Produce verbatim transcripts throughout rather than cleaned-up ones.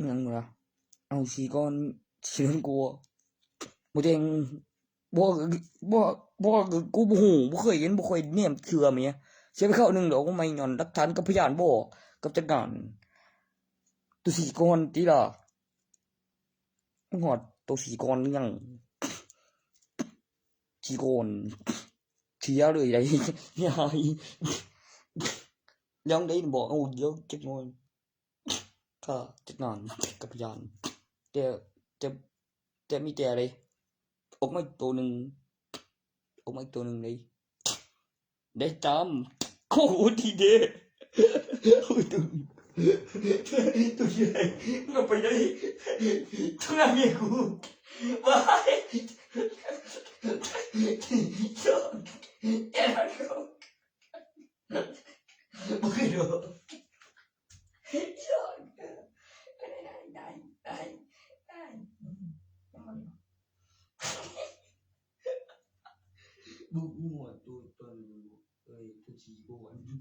หยังวะ เอาสี่ก้อน สี่ก้อน กูบ่แจ้ง บ่ บ่ บ่ กูบ่ฮู้ บ่เคยเห็น บ่เคยแนมเทื่อแหม เสียไปคราวหนึ่งดอก บ่แม่นย้อนหลักฐานกับพยานบ่ กับจัดงาน ตัวสี่ก้อนติล่ะ มึงฮอดตัวสี่ก้อนหรือยัง สี่ก้อน เสียเลยได้ ยาย ยังได้บอก เอา เดี๋ยวจักหน่อย ถ้าจัดงานกับพยาน แต่ แต่ แต่มีแต่อะไร ออกมาอีกตัวหนึ่ง ออกมาอีกตัวหนึ่งเลย ได้ตาม โอ้โห ทีเด โอ้ยตัว ตัวใหญ่ มันไปได้ ตัวนั้นเนี่ยกู ว้าย เจ้า เจ้า บ่เคยโดน ลูกงัวตัวตอนเอ้ยตัวสีโบอันดี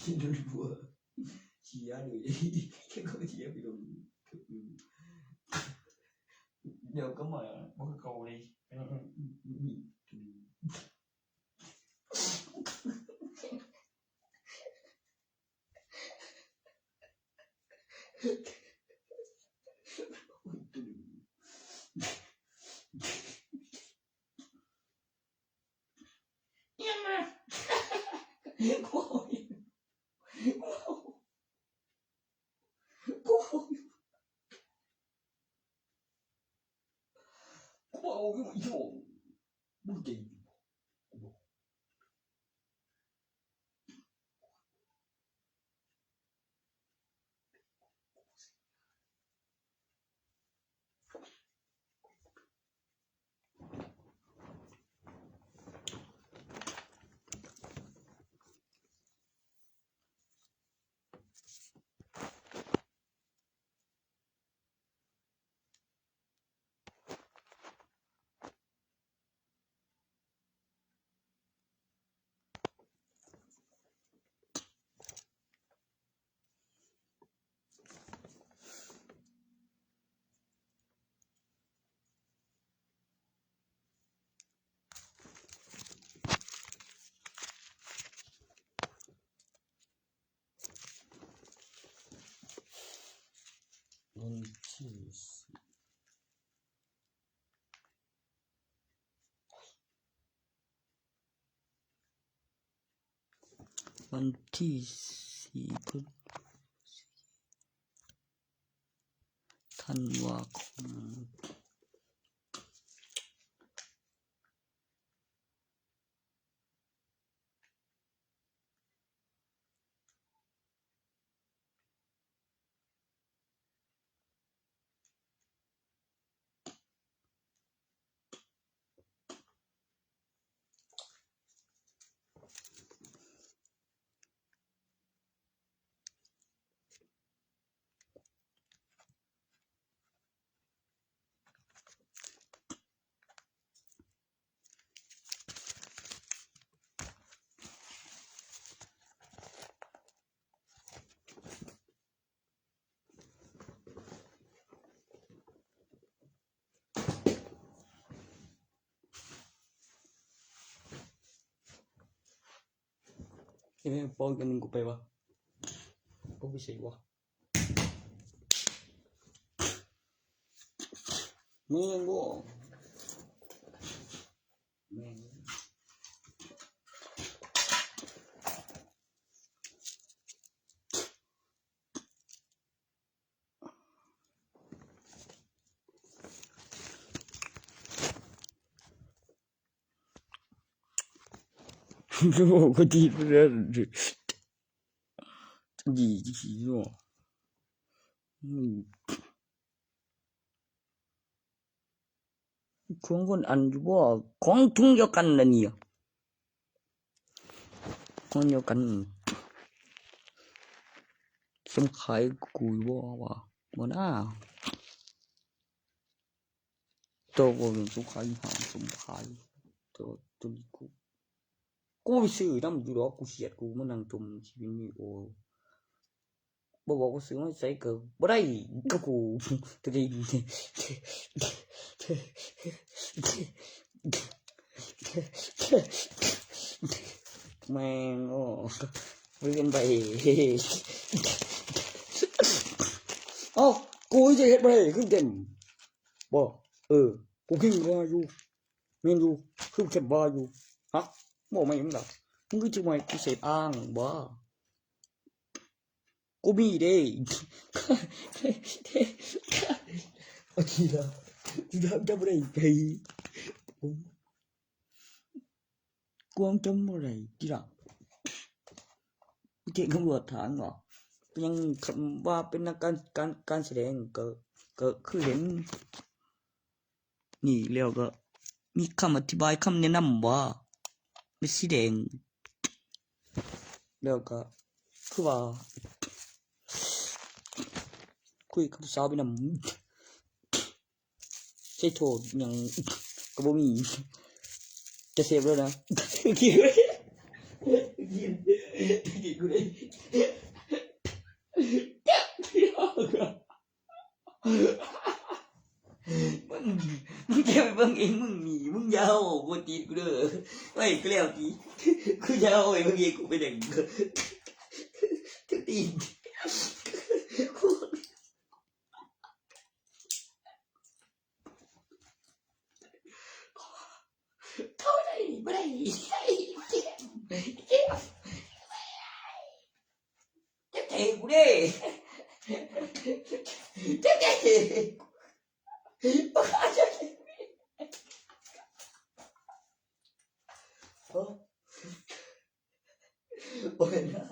กินรัวเสียเลยแค่ก็เสียไปโดนเดี๋ยวก็มาบอกเกาเลย ยังไงกูเอาอยู่กูเอาอยู่กูเอาอยู่กูเอาอยู่อีโยมมึงเก่งกูบอก วันที่สี่ วันที่สี่พฤษธันวาคม เอ้ย โฟนกันหนึ่งกูไปวะ กูไปใส่วะ มึงยังบ่ แม่ง โอ้โห ก็ดีไปแล้ว ดีจริงๆเนาะ อืม ของคนอันอยู่บ่ ของถุงเดียวกันน่ะนี่ ของเดียวกัน สมขายกูอยู่บ่วะ บ่นะ ตัวบ่เป็นสมขายอยู่ห้างสมขาย ตัว ตัวนี้กู กูไปซื้อนำอยู่ดอก กูเขียดกูมานั่งจมชีวิตนี่ โอ้ บ่บอกว่าซื้อมาใส่ก็บ่ได้ก็กูตัวจริงแม่งโอ้เรียนไปเอ้ากูจะเฮ็ดไปคือเด่นบ่เออกูคิดว่าอยู่แม่นอยู่คือเข็มบ่อยู่ฮะบ่ไม่มึงล่ะมึงคือจังไงกูเสพอ้างบ่ กูมีเด้ โอเคละกูจำบ่ได้ไปกูยังจำบ่ได้ทีละเก่งตำรวจถามเหรอยังคำว่าเป็นนักการการการแสดงก็ก็คือเห็น นี่แล้วก็มีคำอธิบายคำแนะนำว่าเม็ดสีแดงแล้วก็คือว่าคุยกับผู้สาวไปนำใช้โทษหยังก็บ่มีจะเสพแล้วนะกินกินกินกูเลย มึงมึงจะไปเบิ่งเองมึงหนีมึงอย่าเอากูติดกูเด้อไอ้ยกูแล้วทีกูจะเอาไอ้เบิ่งเองกูไปแดงทุกทีเท่าไหร่บ่ได้เจ็บเจ็บ จะเตะกูดิจะเตะปะข้าจะเตะโอ้ยนะ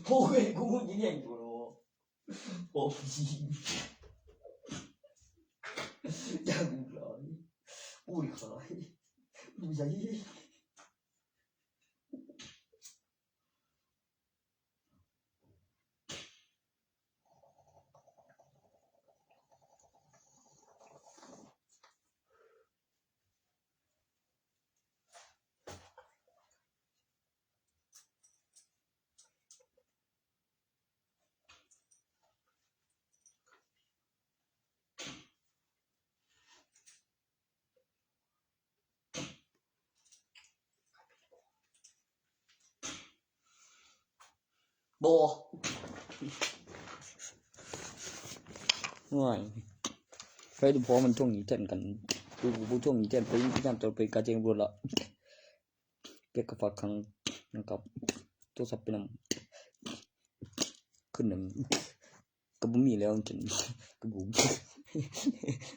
โอ้ยกูยิงแย่งกูโอ้ยยิงยังไงอุ้ยขายดูใหญ่ บ่ง่ายไปดูพอมันท่วงหนีแทนกันดูผู้ท่วงหนีแทนไปที่นั่นตัวไปกาเจงบุญละเก็บกระเป๋าครั้งนะครับโทรศัพท์ไปนำขึ้นหนึ่งก็บ่มีแล้วจริงก็กู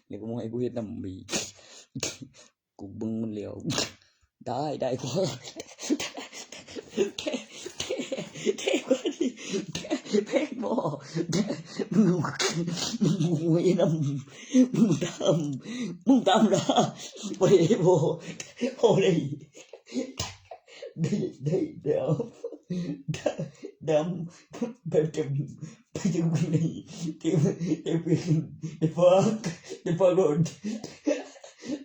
เดี๋ยวก็มองให้กูเฮ็ดนำมีกูเบิ่งมันแล้วได้ได้กว่าแค่แค่แค่กว่านี่แค่แพงบ่แค่มึงมึงหวยนำมึงตามมึงตามนะบ่ได้บ่โอ้เลยได้ได้เดี๋ยวดำแบบจะไปถึงไหนเดี๋ยวเดี๋ยวไปเดี๋ยวฟังเดี๋ยวฟังรถ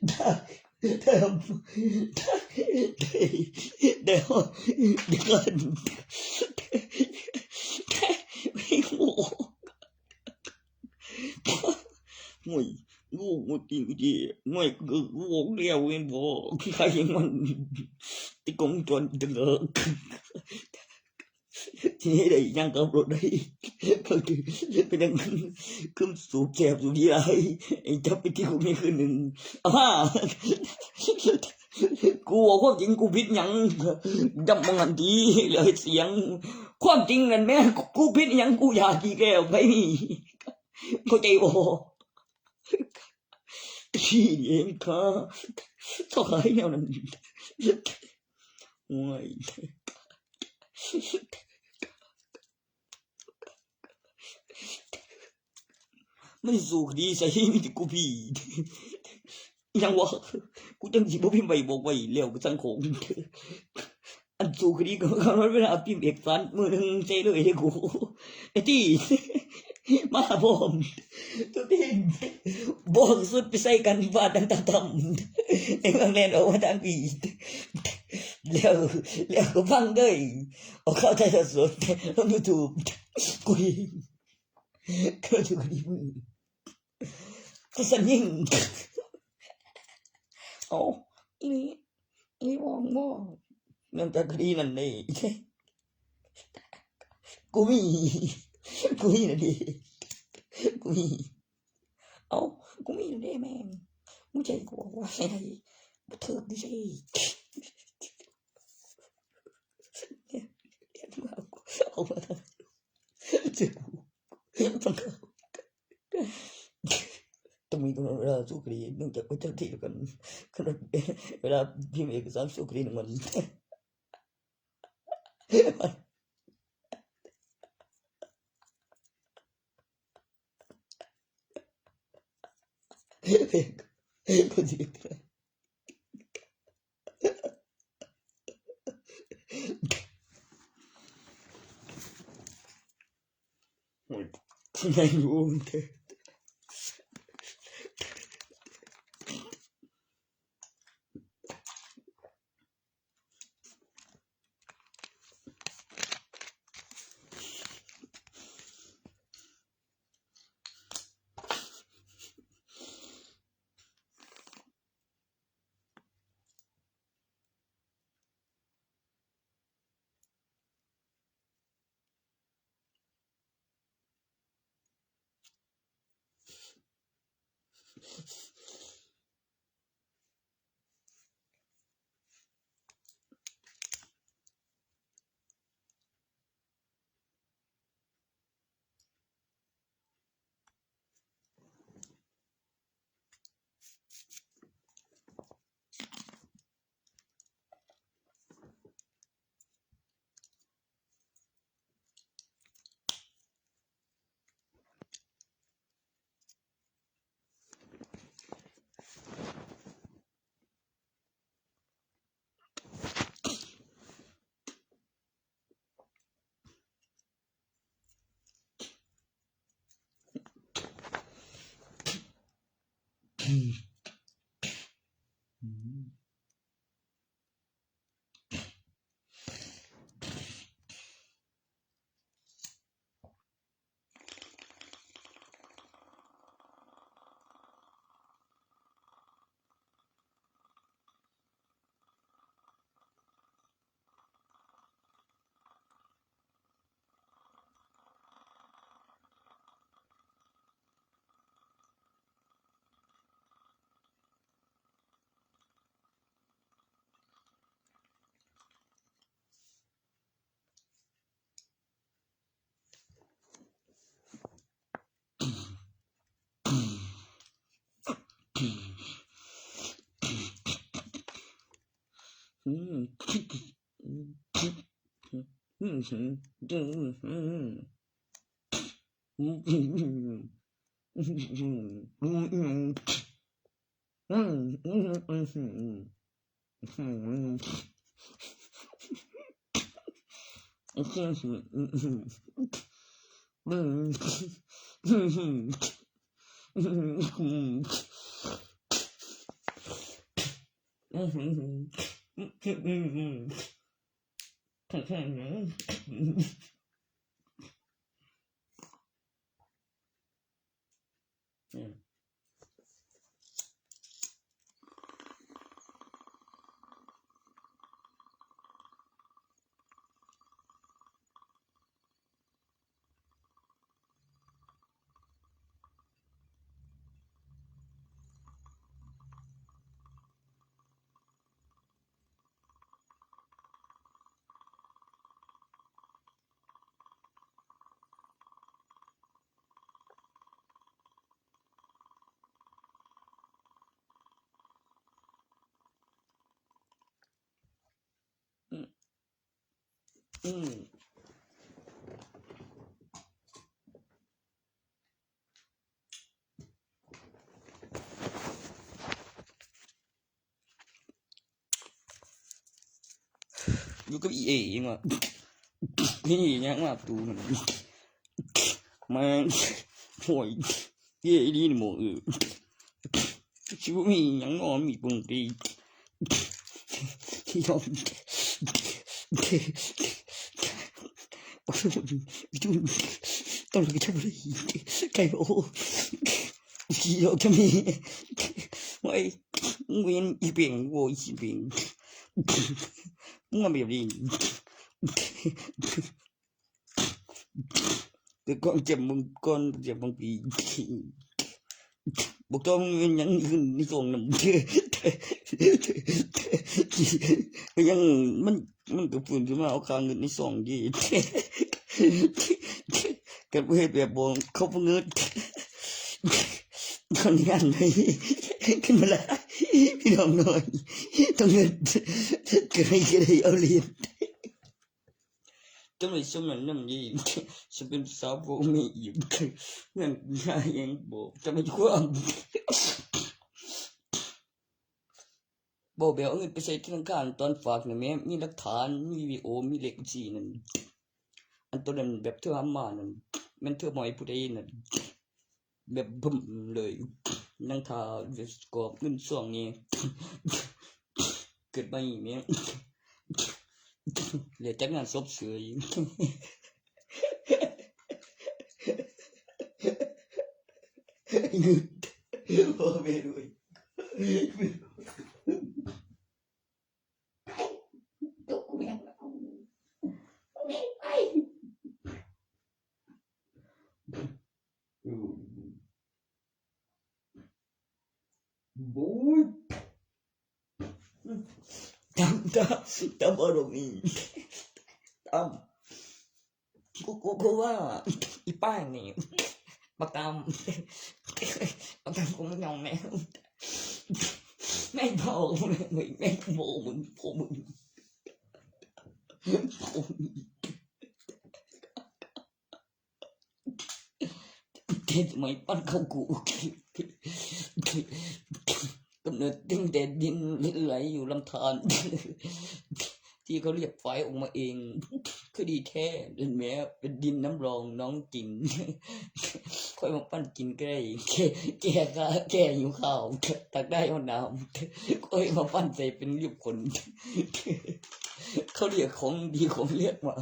ได้ แต่แต่แต่แต่ก่อนไม่โง่โอ้ยโง่โง่จริงจริงโง่ก็โง่เดียวเองบอกใครมันติดกล้องวงจรปิดเลย ทีนี้ได้ยังขับรถได้ก็คือเป็นยังขึ้นสูบแสบสูบยี่ไรไอ้จับไปที่กูไม่คืนหนึ่งอ่ากูบอกความจริงกูผิดหยังดำมังอันดีเลยเสียง ความจริงนั่นแม่กูผิดหยังกูอยากอีกแล้วไปนี่เข้าใจบ่ที่เองค่ะต้องหายแนวนั้นโอ้ย มันสู้คดีใส่มีแต่กูพี่ยังวะกูจังสิบ่พิมพ์ใบบอกไว้แล้วกูสั่งของอันสู้คดีก็กำลังเวลาพิมพ์เอกสารมือหนึ่งใส่เลยให้กูไอ้ที่มาพร้อมตัวที่บอกสุดไปใส่กันว่าตั้งแต่ทำไอ้เมืองแลนออกมาทางปีแล้วแล้วก็ฟังเลยออกเข้าไทยสดลงยูทูบ กูเองก็จะกูดีมึงจะสัญญิงเอาอีนี่อีนี่มองบ่แม่นแต่คดีนั่นเด้กูมีกูมีนั่นเด้กูมีเอากูมีนั่นเด้แม่งมึงใจกูว่าไงบ่ถือดิสิเอามาทำไมเจอกูต้องมีกำหนดเวลาสู้คดีเนื่องจากเป็นเจ้าหน้าที่แล้วกันขนาดเวลาพิมพ์เอกสารสู้คดีมันคนที่ไม่รู้ อืม อยู่กับอีเอยังวะ นี่ยังมาตูมัน แม่ง โอ้ย เย่อีนี่นี่หมอเออ ชิบุมียังนอนมีปงตี ที่ยอม โอ้ย ต้องรู้จักเลย ใครบอก โอ้ย เดี๋ยวจะมี ไอ้ เวนอีเบง โว้ย อีเบง มึงทำแบบนี้ แต่ก่อนเจ็บมึง ก่อนเจ็บมึงปี บอกต้องเงินยังขึ้นในซองนำ ก็ยังมัน มันก็ฟื้นขึ้นมาเอาค่าเงินในซองดี กันบ่เฮ็ดแบบบ่ เขาบ่เงิน คนงานเลย ขึ้นมาละ พี่น้องน้อย ต้องเงิน ก็ได้ ก็ได้เอาเหรียญ จังเลยสมัยนั้นนี่ จะเป็นสาวบ่มีอีก นั่นยายังบอก จะไม่ความ บอกแบบเอาเงินไปใส่ธนาคารตอนฝากน่ะแม่ มีหลักฐาน มีวิดีโอ มีเลขบัญชีนั่น อันตัวนั้นแบบเธอหามานั่น แม่นเธอบ่ให้ผู้ใดนั่น แบบบึ้มเลย นั่งท่า กอบเงินช่วงนี้ เกิดมาอีกเนี่ย เหลือจักงานศพเสืออีก งึด พ่อแม่ด้วย บูย ตาม ตาม ตามอารมณ์อีก ตาม กู กู กูว่า อีป้านี่ มาตาม มาตามกูไม่ยอมแม่ ไม่บอกมึง ไม่บอกมึง พวกมึง พวกมึง เทศไม้ปั้นเข้ากู กำเนิดตั้งแต่ดินไหลอยู่ลำธาร ที่เขาเรียกฝายออกมาเอง คือดีแท้ เห็นไหม เป็นดินน้ำรองน้องกิน ค่อยมาปั้นกินก็ได้ แก้ แก้ข้า แก้หิวข้าว ตักได้เอาน้ำ ค่อยมาปั้นใส่เป็นรูปคน เขาเรียกของดีของเรียกมา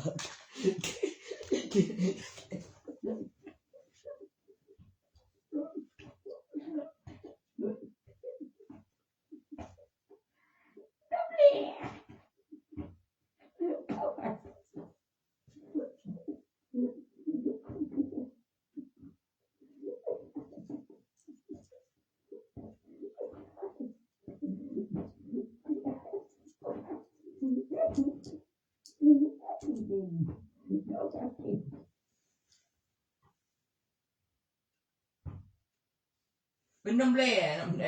เป็นน้ำแร่น้ำใด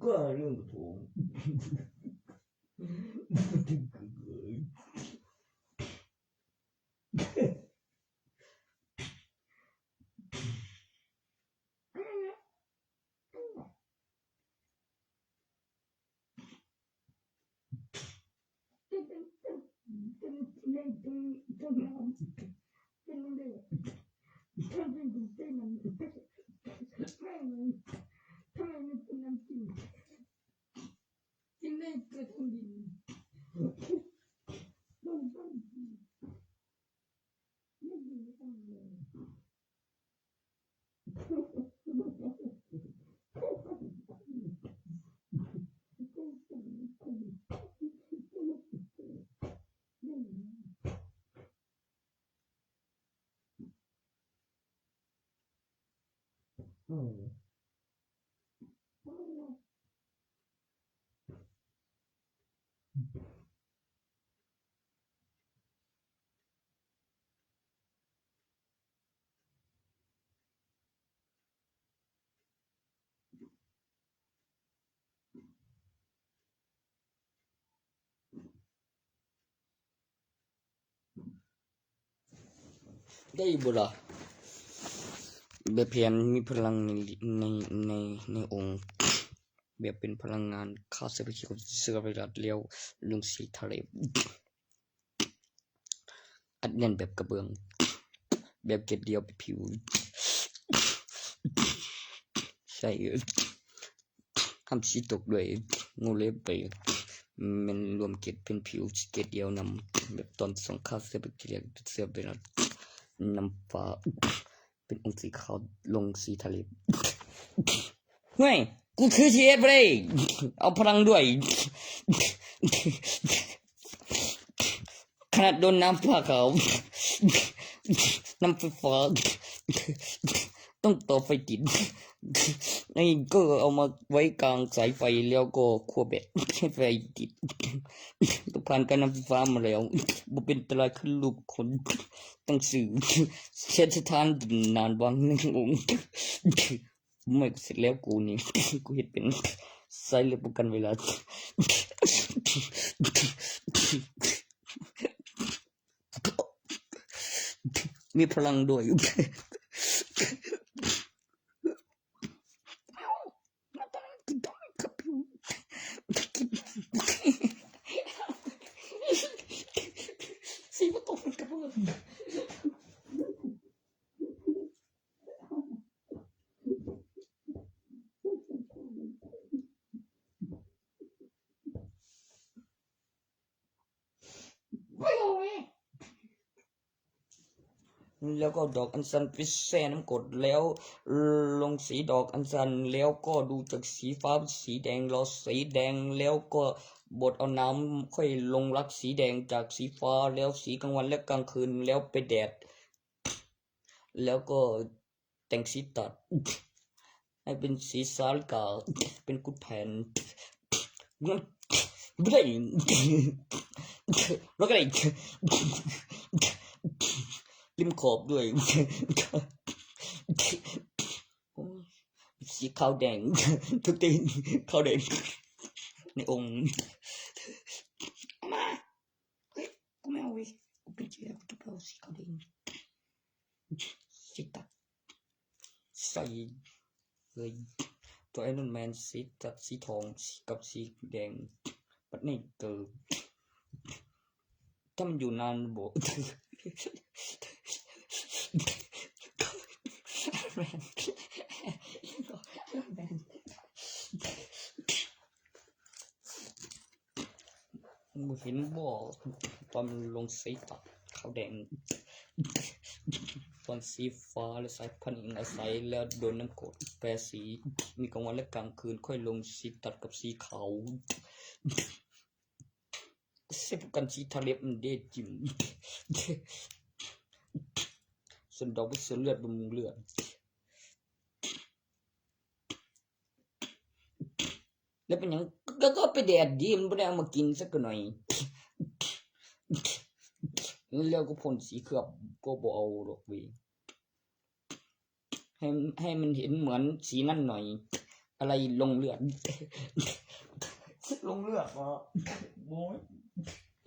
ก็เรื่องของ ได้บ่ล่ะ แบบแผนมีพลังในในในในองค์ แบบเป็นพลังงานฆ่าเชื้อแบคทีเรียกับเชื้อไวรัสแล้วลงสีทาเล็บ อัดแน่นแบบกระเบื้อง แบบเกล็ดเดียวเป็นผิว ใส่ทำสีตกด้วย งูเล็บไป มันรวมเกล็ดเป็นผิวเกล็ดเดียวนำ แบบตอนสองฆ่าเชื้อแบคทีเรียกับเชื้อไวรัสนำฟ้า เป็นองค์สีขาวลงสีทาเล็บ เฮ้ย กูถือทีเอฟเลย เอาพลังด้วย ขนาดโดนน้ำฟ้าขาว น้ำไฟฟ้า ต้องต่อไฟติด นี่ก็เอามาไว้กลางสายไฟแล้วก็ขั้วแบตให้ไฟติด ต้องผ่านการน้ำไฟฟ้ามาแล้ว บ่เป็นอันตรายขึ้นลูกคน ต้องซื้อ เช็ดสถานนานบางหนึ่งองค์ ไม่กูเสร็จแล้วกูนี่ กูเห็นเป็นไซเลนป้องกันไวรัส มีพลังด้วย สีประตูมันกระเบื้อง แล้วก็ดอกอัญชันไปแช่น้ำกรดแล้วลงสีดอกอัญชันแล้วก็ดูจากสีฟ้าเป็นสีแดงรอสีแดงแล้วก็บดเอาน้ำค่อยลงรักสีแดงจากสีฟ้าแล้วสีกลางวันและกลางคืนแล้วไปแดด แล้วก็แต่งสีตัด ให้เป็นสีสาลิกาเป็นกุดแผน ไม่ได้แล้วก็ได้ริมขอบด้วย สีขาวแดง ทุกทีขาวแดง ในองค์ เอามา เฮ้ย กูไม่เอาเว้ย กูเป็นเจ้ากูจะไปเอาสีขาวแดง สีตัด ใส่เลย ตัวไอรอนแมนสีตัดสีทองสีกับสีแดง ปัดนี่เกิด ถ้ามันอยู่นานโบ มึงเห็นบ่ ตอนมันลงสีตัดขาวแดง ตอนสีฟ้าและสายพันธุ์อิงอาศัยแล้วโดนน้ำกรดแปรสี มีกลางวันและกลางคืนค่อยลงสีตัดกับสีขาว เส้นกันสีทาเล็บมันเด้จิม ส่วนดอกเป็นส่วนเลือดบำรุงเลือด แล้วเป็นหยังก็ก็ไปแดดดีมันไม่ได้เอามากินสักหน่อย แล้วก็พ่นสีเคลือบก็บ่เอาดอกเวย ให้ให้มันเห็นเหมือนสีนั่นหน่อย อะไรลงเลือด ลงเลือดวะโว้ย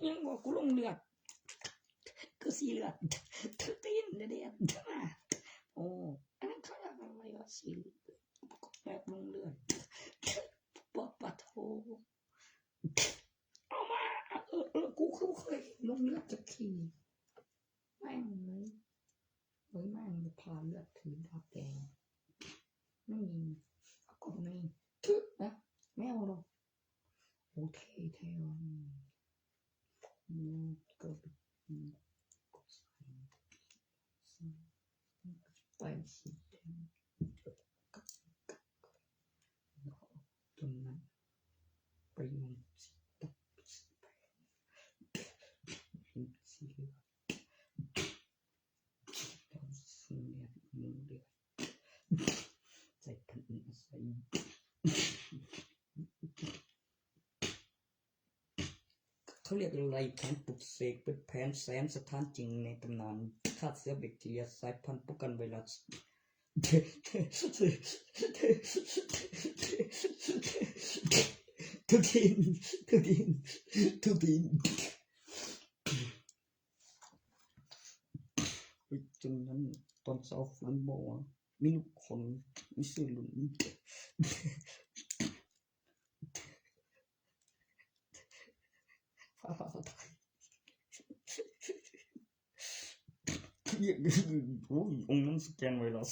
ยังบอกกูลงเลือด คือสีเลือด ถือตีนเด็ดๆมาโอ้อันนั้นเขาเรียกอะไรวะสีแบบลงเลือดปะปะโทเอามาเออเออกูคือเคยลงเลือดจักทีแม่งเลยเฮ้ยแม่งพาเลือดถือดาบแดงไม่มีเอากล่องไม่ถือนะไม่เอาหรอกโอเคแทนนี่ก็เป็นก็ใส่ใส่ไปสีแดง ตรงนั้นไปลงสีตัดสีแดงสีเหลืองแล้วสีเหลืองลงเหลืองใส่พันธุ์อาศัยเขาเรียกอะไรแผนปลุกเสกเป็นแผนแสนสถานจริงในตำนานฆ่าเชื้อแบคทีเรียสายพันธุ์ป้องกันไวรัส ทุกทีนทุกทีนทุกทีน จนนั้นตอนเช้าฟื้นบอกว่ามีลูกคนมีชื่อหลุนพาพาเขาตายเรียกโอ้ยองค์นั้นสแกนไวรัส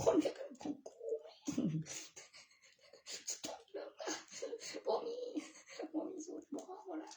คนเดียวกันของกูแม่ง สุดยอดเลยนะ บ่มี บ่มีสูตร บ่บ่ได้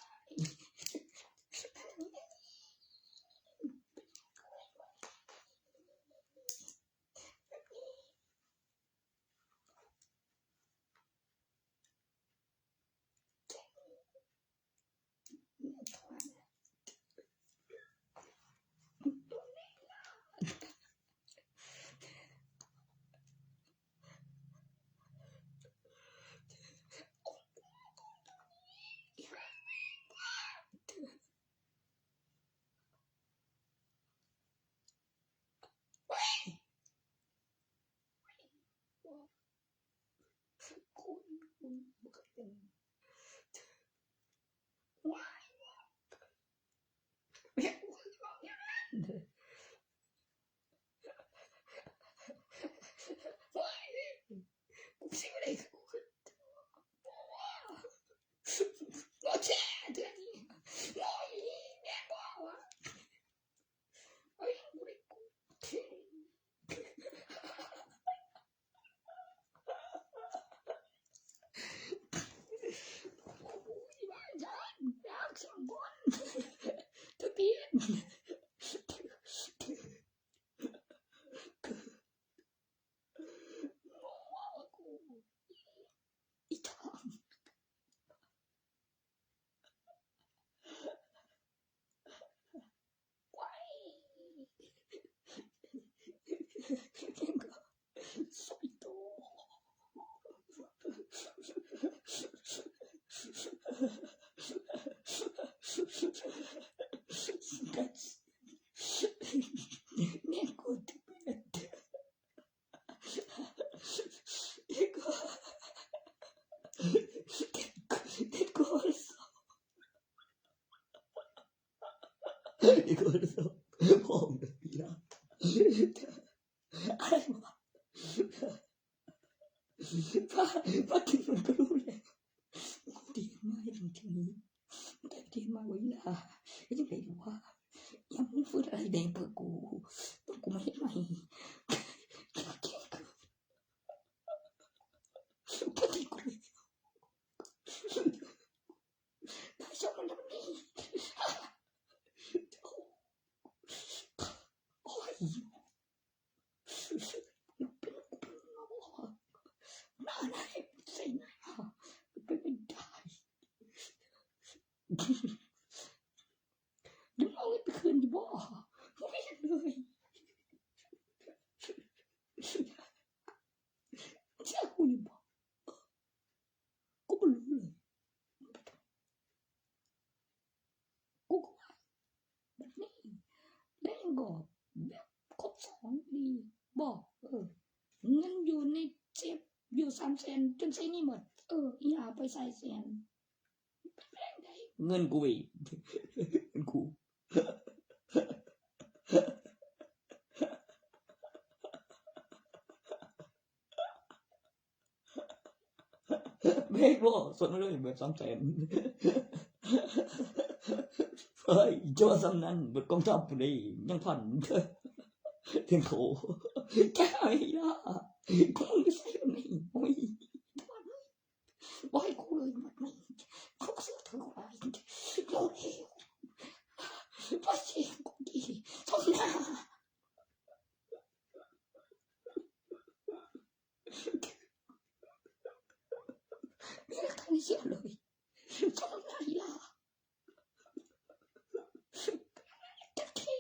Iku so, mom, pila. Ay, ma. Pa, pati mo ko le. Hindi mo yung kini. Hindi mo wala. Hindi mo wala. Yang mo pura ay dai pagku. Pagku may may. Pati ko. Nasa mo na ni. Oy. Nanay, say na. Pagkagay. Di mo ang ipikon, di ba? Hindi na. Siya ko, di ba? Ko ba lulay? Ko ko. Bani. Lenggo. แบบครบสองดี บอก เออ เงินอยู่ในเซฟอยู่สามแสน จนใช้หนี้หมด เออ อีหาไปใส่แสน เงินกูอีก เงินกู แม่นบ่ สดมาเลย เบิดสามแสน เฮ้ย จะว่าส่ำนั้น เบิดกองทัพพุ้นเด้ ยังพัน เทียนโข แกไอ้ล่ะ กูไม่ใช่แบบนี้ โอ้ย บ่ให้กูเลย มันไม่ เขาเสียเธอไป โอ้ย ว่าเสียงกูดี สมหน้า มีหลักฐานเสียเลย สมหน้าอีหล่า จักที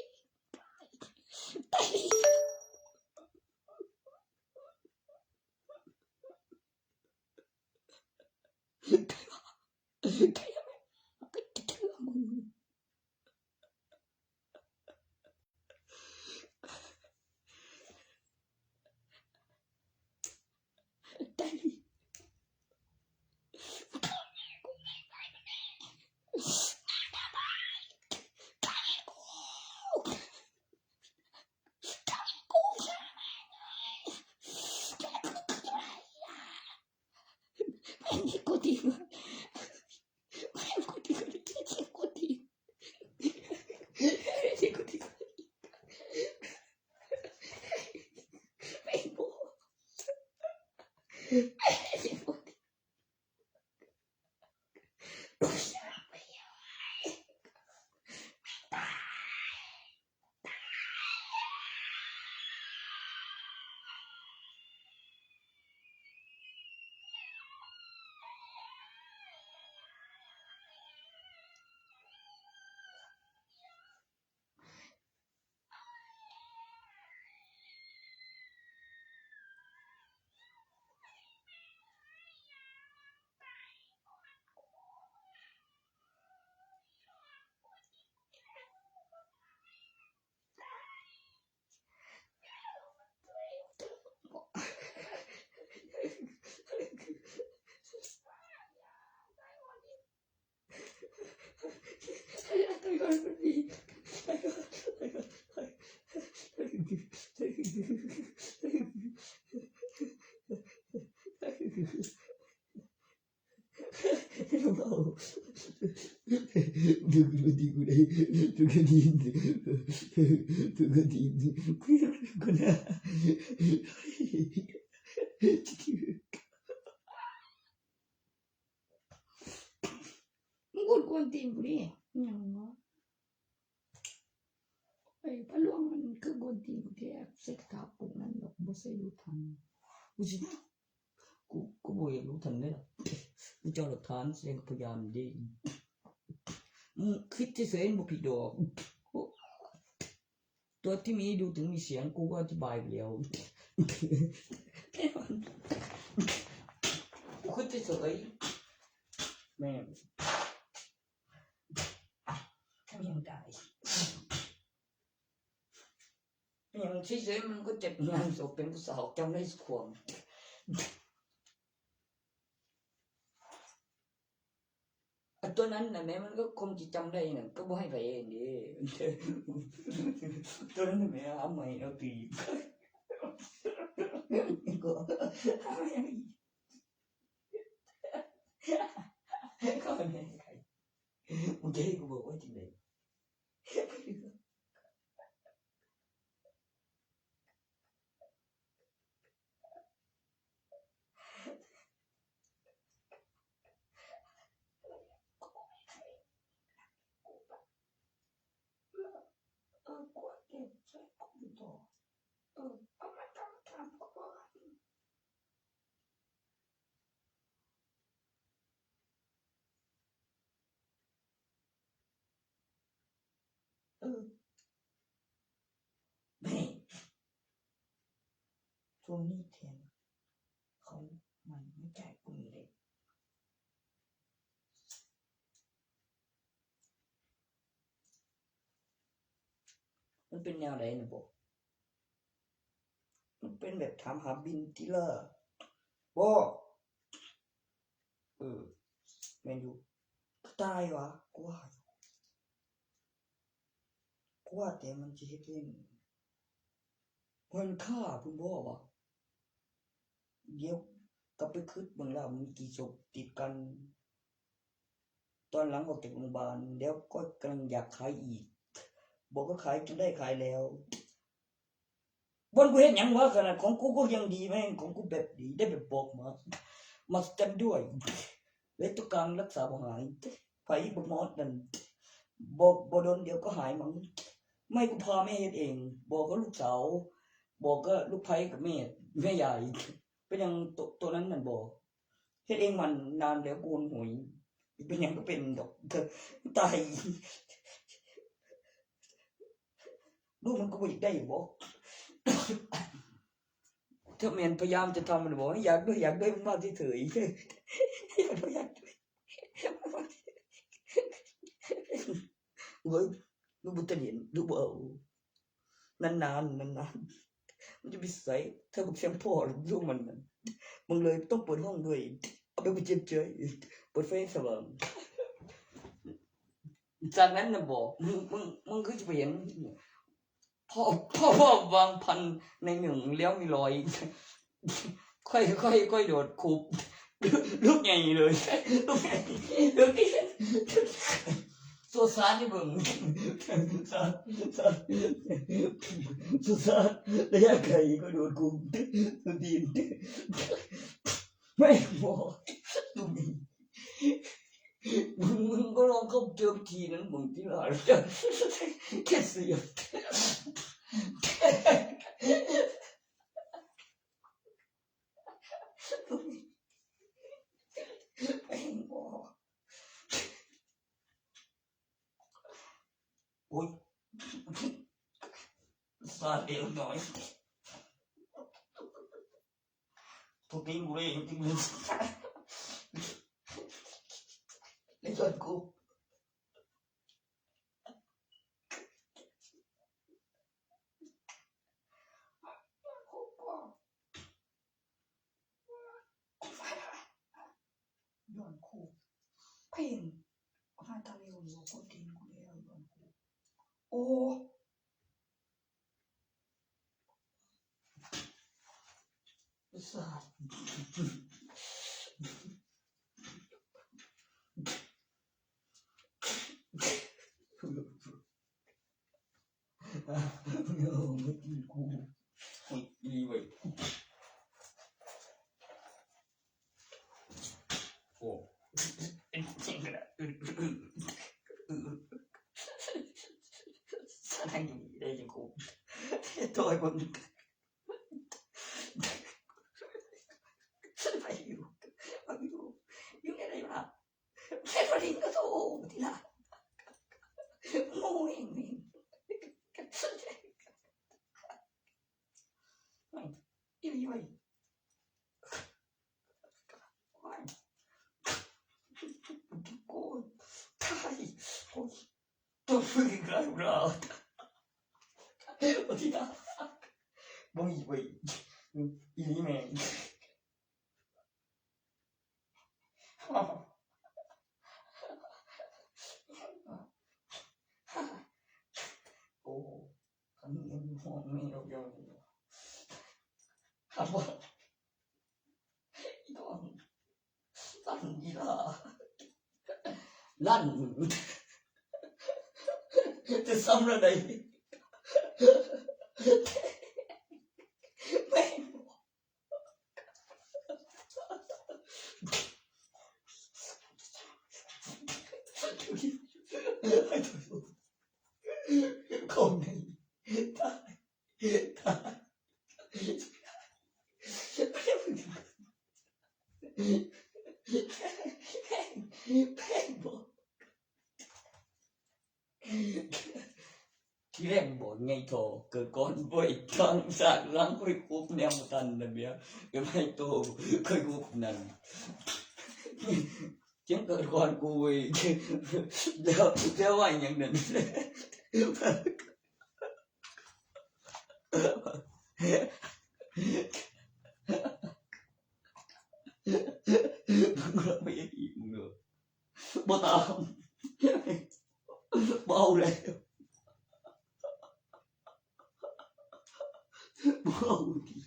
Dugu, dugu, dugu, dugu, dugu, dugu, dugu, dugu. มึงกวนตีนกูดิ หยังวะ ไอ้พระหลวงมันคือกวนตีนกูแท้ ใส่กระถาปลูกนั่นดอก บ่ใส่รู้ทัน กูสิ กู กูบ่อยากรู้ทันเด้อ กูจะเอาหลักฐานแสดงพยานเด้ มึงคิดเฉยๆ บ่ผิดดอก ตัวที่มีดูถึงมีเสียง กูก็อธิบายไปแล้ว กูคิดเฉยๆ แม่ง ทำยังไง เป็นอย่างที่เจ๊มันก็เจ็บงานศพเป็นผู้สาวจำได้สักขวบ อ่ะ ตัวนั้นน่ะแม่มันก็คงจะจำได้น่ะ ก็บ่ให้ไปเองเด้ ตัวนั้นน่ะแม่เอาใหม่เอาตี ก็ ก็ไม่ให้ใคร มึงจะให้กูบอกว่าจริงเลย เออ กูเก็บใส่คอมพิวเตอร์ เออ เอามาทำทำก่อน เออ แม่ ทวงหนี้แทน เขามันไม่จ่ายกูเลย มันเป็นแนวใดน่ะบ่ มันเป็นแบบถามหาบินติล่ะ บ่ เออ แม่นอยู่ ตายวะ กูว่าอยู่ กูว่าแต่มันสิเฮ็ดเล่น เพิ่นฆ่าเพิ่นบ่วะ เดี๋ยวกลับไปคิดเบิ่งแล้วมีกี่ศพติดกัน ตอนหลังออกจากโรงพยาบาล แล้วก็กำลังอยากขายอีก บอกก็ขายจนได้ขายแล้ว บ่อนกูเฮ็ดหยังวะ ขนาดของกูก็ยังดีแม่ง ของกูแบบดี ได้แบบบอกมา มาสแตมป์ด้วย และตัวกลางรักษาบ่หาย ไผบักมอสนั่น บอกบ่โดนเดี๋ยวก็หายมั้ง ไม่กูพาแม่เฮ็ดเอง บอกก็ลูกสาว บอกก็ลูกไผกับแม่ แม่ยาย เป็นหยังโต โตนั้นนั่นบ่ เฮ็ดเองมันนานแล้ว โกนหวย เป็นหยังก็เป็นดอก ตาย ลูกมันก็บ่อยากได้บ่ ถ้าแม่นพยายามจะทำมันบอกว่าอยากด้วย อยากด้วย มันมาเฉยๆ อยากด้วย อยากด้วย เฮ้ย ลูกบ่ทันเห็น ลูกบ่เอา นานๆ นานๆ มันจะไปใส่ ถ้ากับเสียงพ่อลูกมันนั่น มึงเลยต้องเปิดห้องด้วย เอาไปกูเจ็บใจ เปิดไฟให้สว่าง จากนั้นน่ะบอก มึง มึง มึงคือจะไปเห็น พ่อ พ่อ พ่อวางพันในหนึ่งแล้วมีรอย ค่อย ค่อย ค่อยโดดคุบ ลูกใหญ่เลย ลูกใหญ่ ลูกใหญ่ สงสารนี่เบิ่ง สงสาร สงสาร ระยะไกลก็โดดคุบ ตีน ไม่บอก มึง มึงก็ลองเข้าเจอทีนั้นมึงที่หลาย แค่เสียง โอ๊ย สาดเดียวหน่อย ทุกทีกูเลย ทุกทีกูเลย ในส่วนกู ย้อนกู เพลง มาตาเร็วอยู่ คนตีนกูแล้ว ย้อนกู โอ้ สาด โอ้ เมื่อกี้กู กูอีเว้ย โอ้ สนั่นอยู่ได้ยังกู ตัวคน ไปอยู่ ไปอยู่ อยู่อะไรวะ แค่ปริงก็โตทีละ โง่เองนี่ อีหลีเว้ย โอ้ย ตาย โอ้ย ตัวฝึกอีกแล้วเหรอ โอ้ย ตาย บ่มีเว้ย อีหลีแม่ง โอ้ อันนี้ห้องนี้เราเดียวนี่ ครับว่า อีกอง ลั่นอีหล่า ลั่น จะซ้ำระใด แม่ง ของใน ตาย ตาย แพง แพงบ่ ทีแรกบอกไงทอ เกิดก่อนบ่อย ทางสากหลังค่อยคุบแนวบ่ทันนะเบีย ก็ไม่โต ค่อยคุบนั่น เจียงเกิดก่อนกูเว้ย แล้ว แล้วว่าอย่างนั้น มึงไม่อีกมึงเหรอ บ่ตาม บ่เอาแล้ว บ่เอาอีก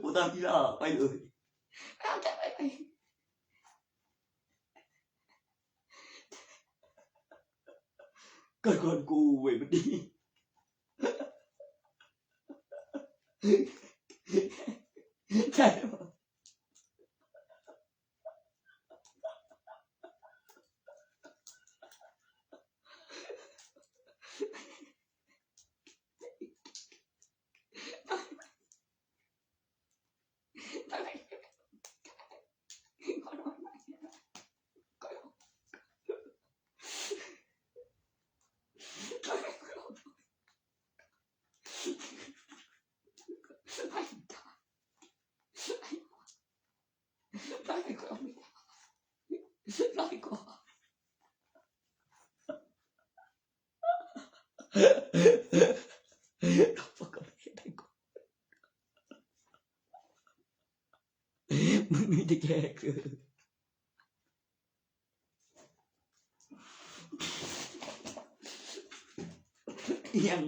บ่ตามอีหล่า ไปเลย เอาแต่ไปไป เกิดก่อนกูเว้ย บัดนี้ ใช่ปะ มึงมีแต่แกคือ ยัง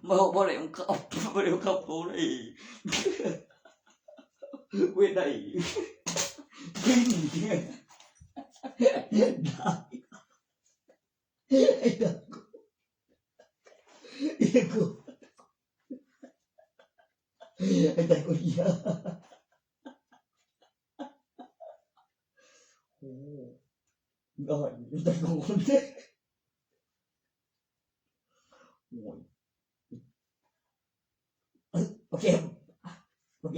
บ่ บ่ได้บังคับ บ่ได้บังคับเขาเลย เว้ยได้ ได้ ไอ้ดัก ไอ้กู ไอ้ดักกูเหี้ย โอ้ ยอด ไอ้ดักกูเนี่ย โอ้ย เอ้ย โอเค โอเค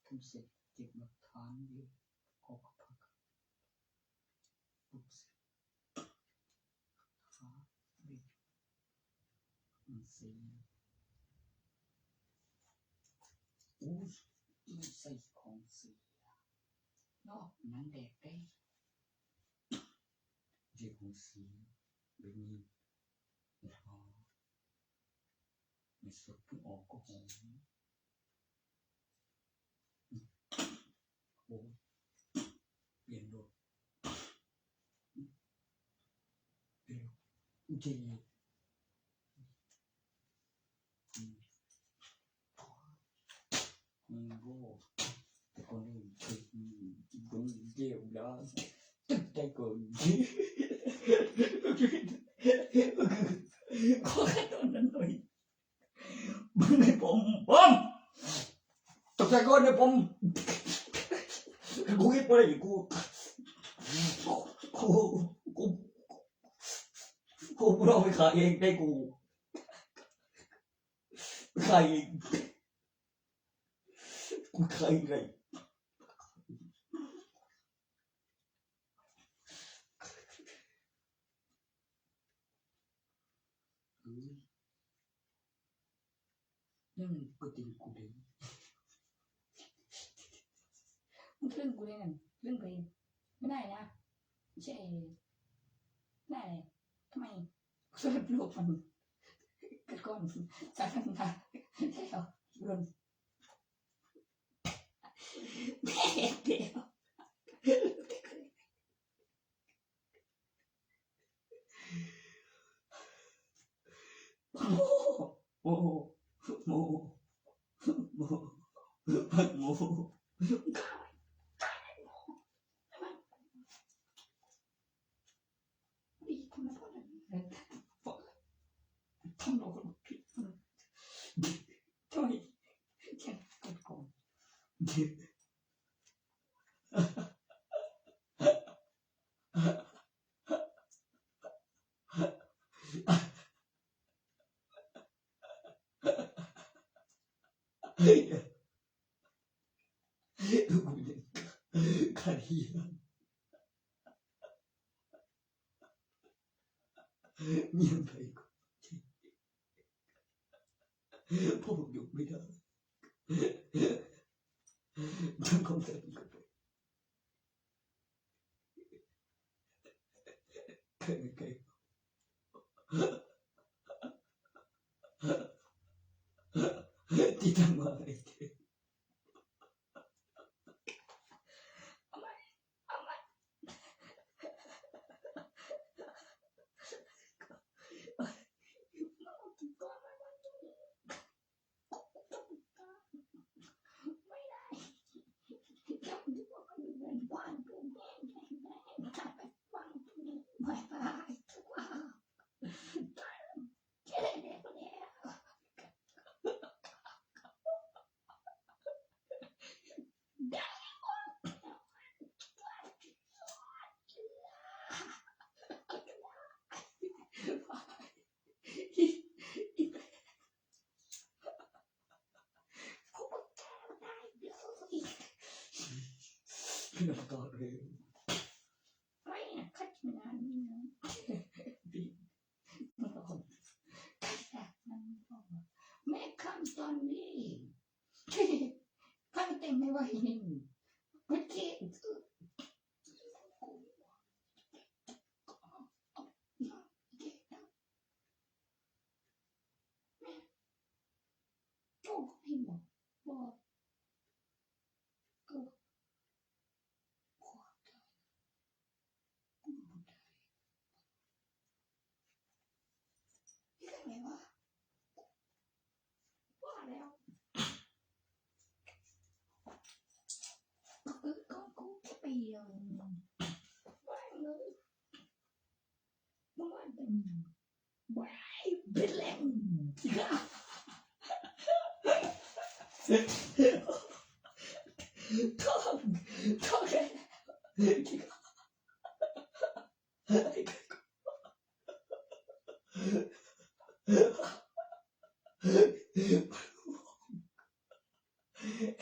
ทำเสร็จ เก็บหลักฐานอยู่ ขอพัก ลูกศิษย์ หาเด็ก มันเสีย อู้ย มันใส่ของเสีย นอกนั้นแดกได้ เด็กของเสีย เป็นมี อ๋อ ไม่สุดเพิ่งออกก็หอม โอ้ เปลี่ยนรถ เปลี่ยนรถ เจ อืม อืม โอ้ แต่ก่อนนี่คือ อืม คนเดียวนะ ตึกใจก่อน ขอแค่ตอนนั้นหน่อย มึงให้ผม ผม ตกใจก่อนเนี่ยผม กูคิดว่าอยู่กู กู กู กู กูลองไปขายเองได้กู ขายเอง กูขายเองได้ อืม นั่นมันก็เป็นกูเลย มันเรื่องกูเลยนั่น เรื่องกูเอง ไม่ได้นะ ไม่ใช่ ไม่ได้เลย ทำไม สำหรับโลกมัน กระก้อน สาธารณะ แล้ว รวม แม่เดียว โม โม โม โม โม ทำไมพ่อทำทำเราคนผิด ทำไมแค่เกิดก่อน เฮ้ย กูยัง ขัดเฮีย เมียนไปกู พวกผมยกไม่ได้ ทั้งคอมแพคก็ไป ใครไม่ใคร ที่ทำอะไร แม่คำตอนนี้ พังเต็มไม่ไหวนี่ มันเกลียด โจ้ก็ไม่บอก บอก ก็ ขอโทษ กูบ่ได้ นี่ทำไงวะ ว่าแล้ว ก็คือของกูแค่ปีเดียวเอง ว่าเลย มึงว่าเป็น Bright Blank ท่อง ท่องแค่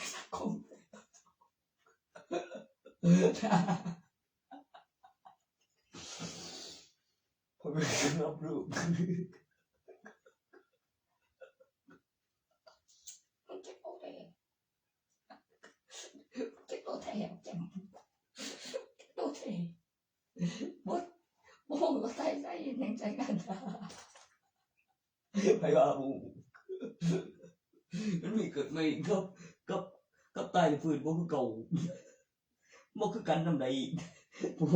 Esa compra. ผมไม่รับรู้ มันเก็บเอาไป เก็บเอาแทน เก็บ เก็บเอาแทน บ่ บ่ บ่ใส่ ใส่ยังใส่กัน ไผว่าบ่ มันมีเกิดใหม่กับ กับ กับตายในพื้นบ่คือเก่า บ่คือกันนำใด ผัว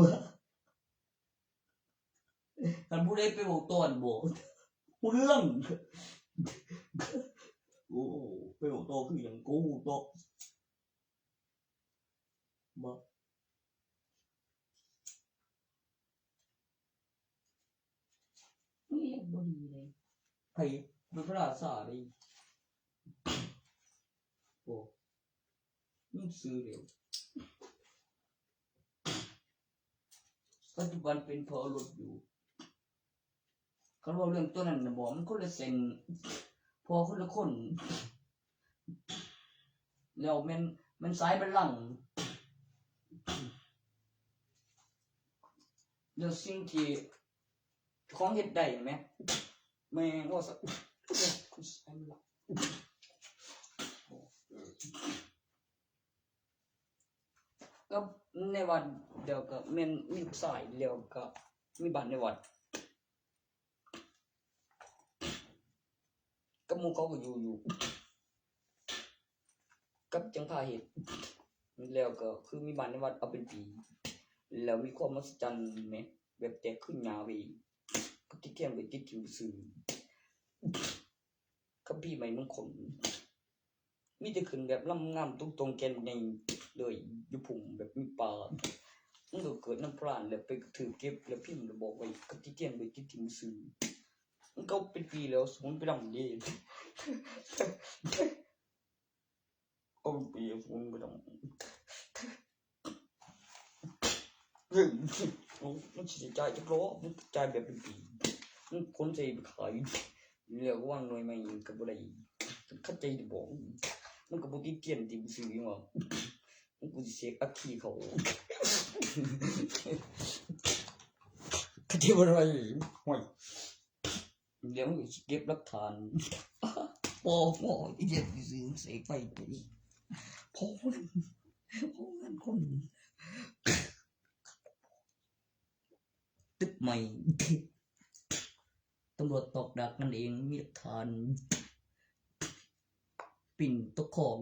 คันผู้ใดไปเว้าต่อนี่บ่ ฮู้เรื่อง โอ้ ไปเว้าต่อคือหยัง กูฮู้ต่อ บ่ นี่บ่ดีเลย ไผเป็นพระราชาเลย โอ้ มึงซื้อเร็ว ปัจจุบันเป็นพอรถอยู่ คันเว้าเรื่องตัวนั้นน่ะบ่ มันคนละเส้น พอคนละคน แล้วแม่น แม่นสายบัลลังก์ แล้วสิ่งที่เจ้าของเฮ็ดได้แหม แม่นว่าซะ ก็ในวัด เดี๋ยวก็แม่นมีลูกชาย แล้วก็มีบ้านในวัด กับหมู่เขาก็อยู่ อยู่ กับจังพาเฮ็ด แล้วก็คือมีบ้านในวัดเอาเป็นปี แล้วมีความมหัศจรรย์แหม แบบแตกขึ้นหน้าเวที ก็ติดเทียนไปติดถิ่มซื่อ คัมภีร์ใหม่มงคล มีแต่ขึ้นแบบลำงามตรงๆ แก่นใหญ่เลย อยู่พุ่งแบบมีป่า มันก็เกิดน้ำพราน แล้วไปกระทืบเก็บ แล้วพิมพ์ แล้วบอกไว้ ก็ติดเทียนไปติดถิ่มซื่อ มันก็เป็นปีแล้ว สมุนไปดำเด้ เอาเป็นปี สมุนไปดำ เฮ้ย โอ้ มันสิจ่ายจักรอบ มันจ่ายแบบเป็นปี มันคนใส่ไปขาย แล้วก็วางหน่วยใหม่ก็บ่ได้ เข้าใจหรือบ่ มันก็บ่ติดเทียนที่กูซื้อหยังวะ มันกูสิเสกอัคคีเขา เข้าใจบ่ได้ ห่วย เดี๋ยวมึงสิเก็บหลักฐาน บ่ บ่ อีเฮ็ดซื่อๆ เสกไป พอ พอกันคน ตึกใหม่ ตำรวจตอกดักนั่นเอง มีหลักฐาน ปิ้นตกคลอง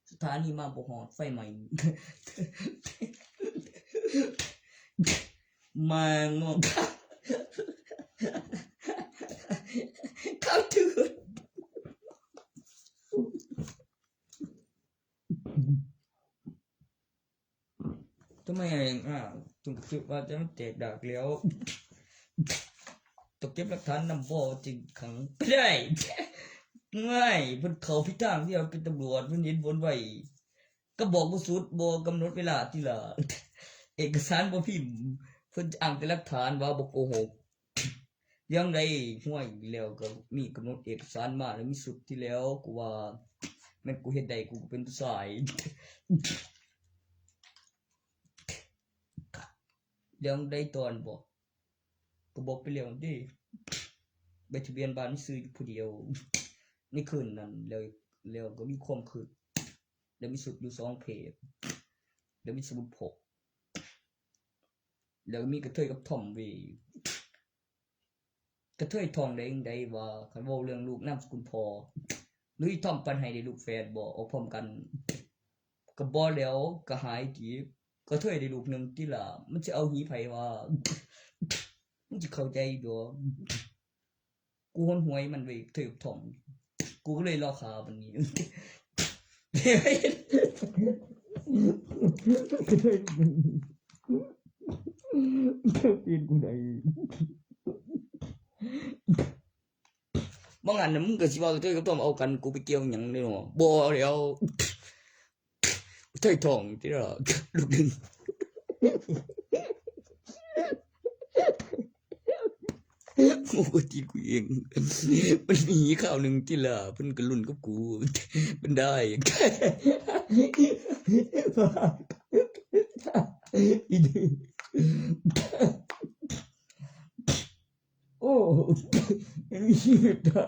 สถานีมาบ่ฮอด ไฟไหม้ มางอก เข้าถึง ทำไมอ่ะ อ่า ถึงคิดว่าจะมันแตกดักแล้ว ต้องเก็บหลักฐานนำ บ่จึงขังไปได้ ง่าย เพิ่นเข้าผิดทางที่ว่าเป็นตำรวจ เพิ่นเห็นผลไว ก็บอกบ่สุด บ่กำหนดเวลาติล่ะ เอกสารบ่พิมพ์ เพิ่นอ้างแต่หลักฐานว่าบ่โกหก เรื่องใด ห่วย แล้วก็มีกำหนดเอกสารมา แล้วมีสุดที่แล้ว กูว่า แม่นกูเฮ็ดได้ กูก็เป็นผู้ชาย เรื่องใดตอนบอก ก็บอกไปแล้วเด้ ใบทะเบียนบ้านมีชื่ออยู่ผู้เดียว ในคืนนั้น แล้ว แล้วก็มีความคิด แล้วมีสุดอยู่สองเพจ แล้วมีสมุดพก แล้วมีกระเทยกับทอมเว้ย กระเทยท้องได้จั่งใดว่า คันเว้าเรื่องลูกนามสกุลพ่อ หรืออีทอมปันให้ได้ลูกแฝดบ่ ออกพร้อมกัน ก็บ่แล้ว ก็หายติ กระเทยได้ลูกหนึ่งติล่ะ มันสิเอาหีไผวะ มึงสิเข้าใจอยู่บ่ กูหนหวยมันเว้ย กระเทยกับทอม กูก็เลยรอคาบัดนี้ กระเทย ตีนกูได้ บ่งั้นน่ะ มึงก็สิว่ากระเทยกับทอมเอากัน กูไปเกี่ยวหยังเด้เนาะ บ่แล้ว กระเทยท้องติล่ะ ลูกหนึ่ง โอ้ ตีกูเอง มันมีคราวหนึ่งติล่ะ เพิ่นก็รุ่นกับกู เพิ่นได้ เ อีเด้อ โอ้ มีชีวิตอะ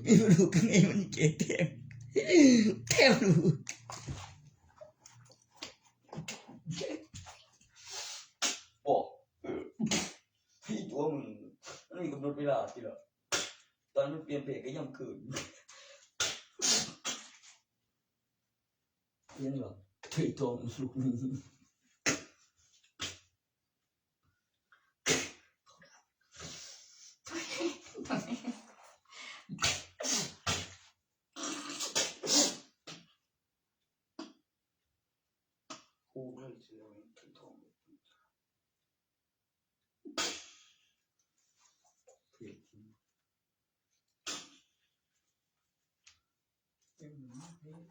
มีลูกก็มีมันเจ็บแทน แทนลูก โอ้ พี่ตัวมึง มันมีกำหนดเวลาที่ละ ตอนมันเปลี่ยนเพลงก็ยังคืน เปลี่ยนหรอ ถือทองลูกนี้ คู่เพื่อนเสียไว้ถือทอง เปลี่ยน เต็มหน้าเลย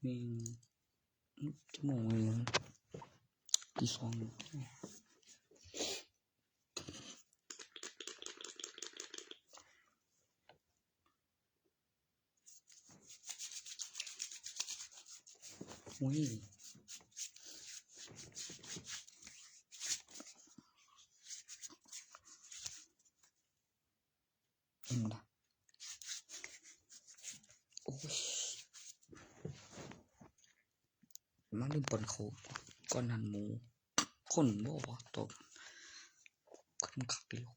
มีชั่วโมงเลยนะ ตีสอง อุ้ย เห็นปะ โอ้ย มาลืมป้อนเขาวก่อนหั่นหมู คนบ่วะ ตอบ คนคักเดียว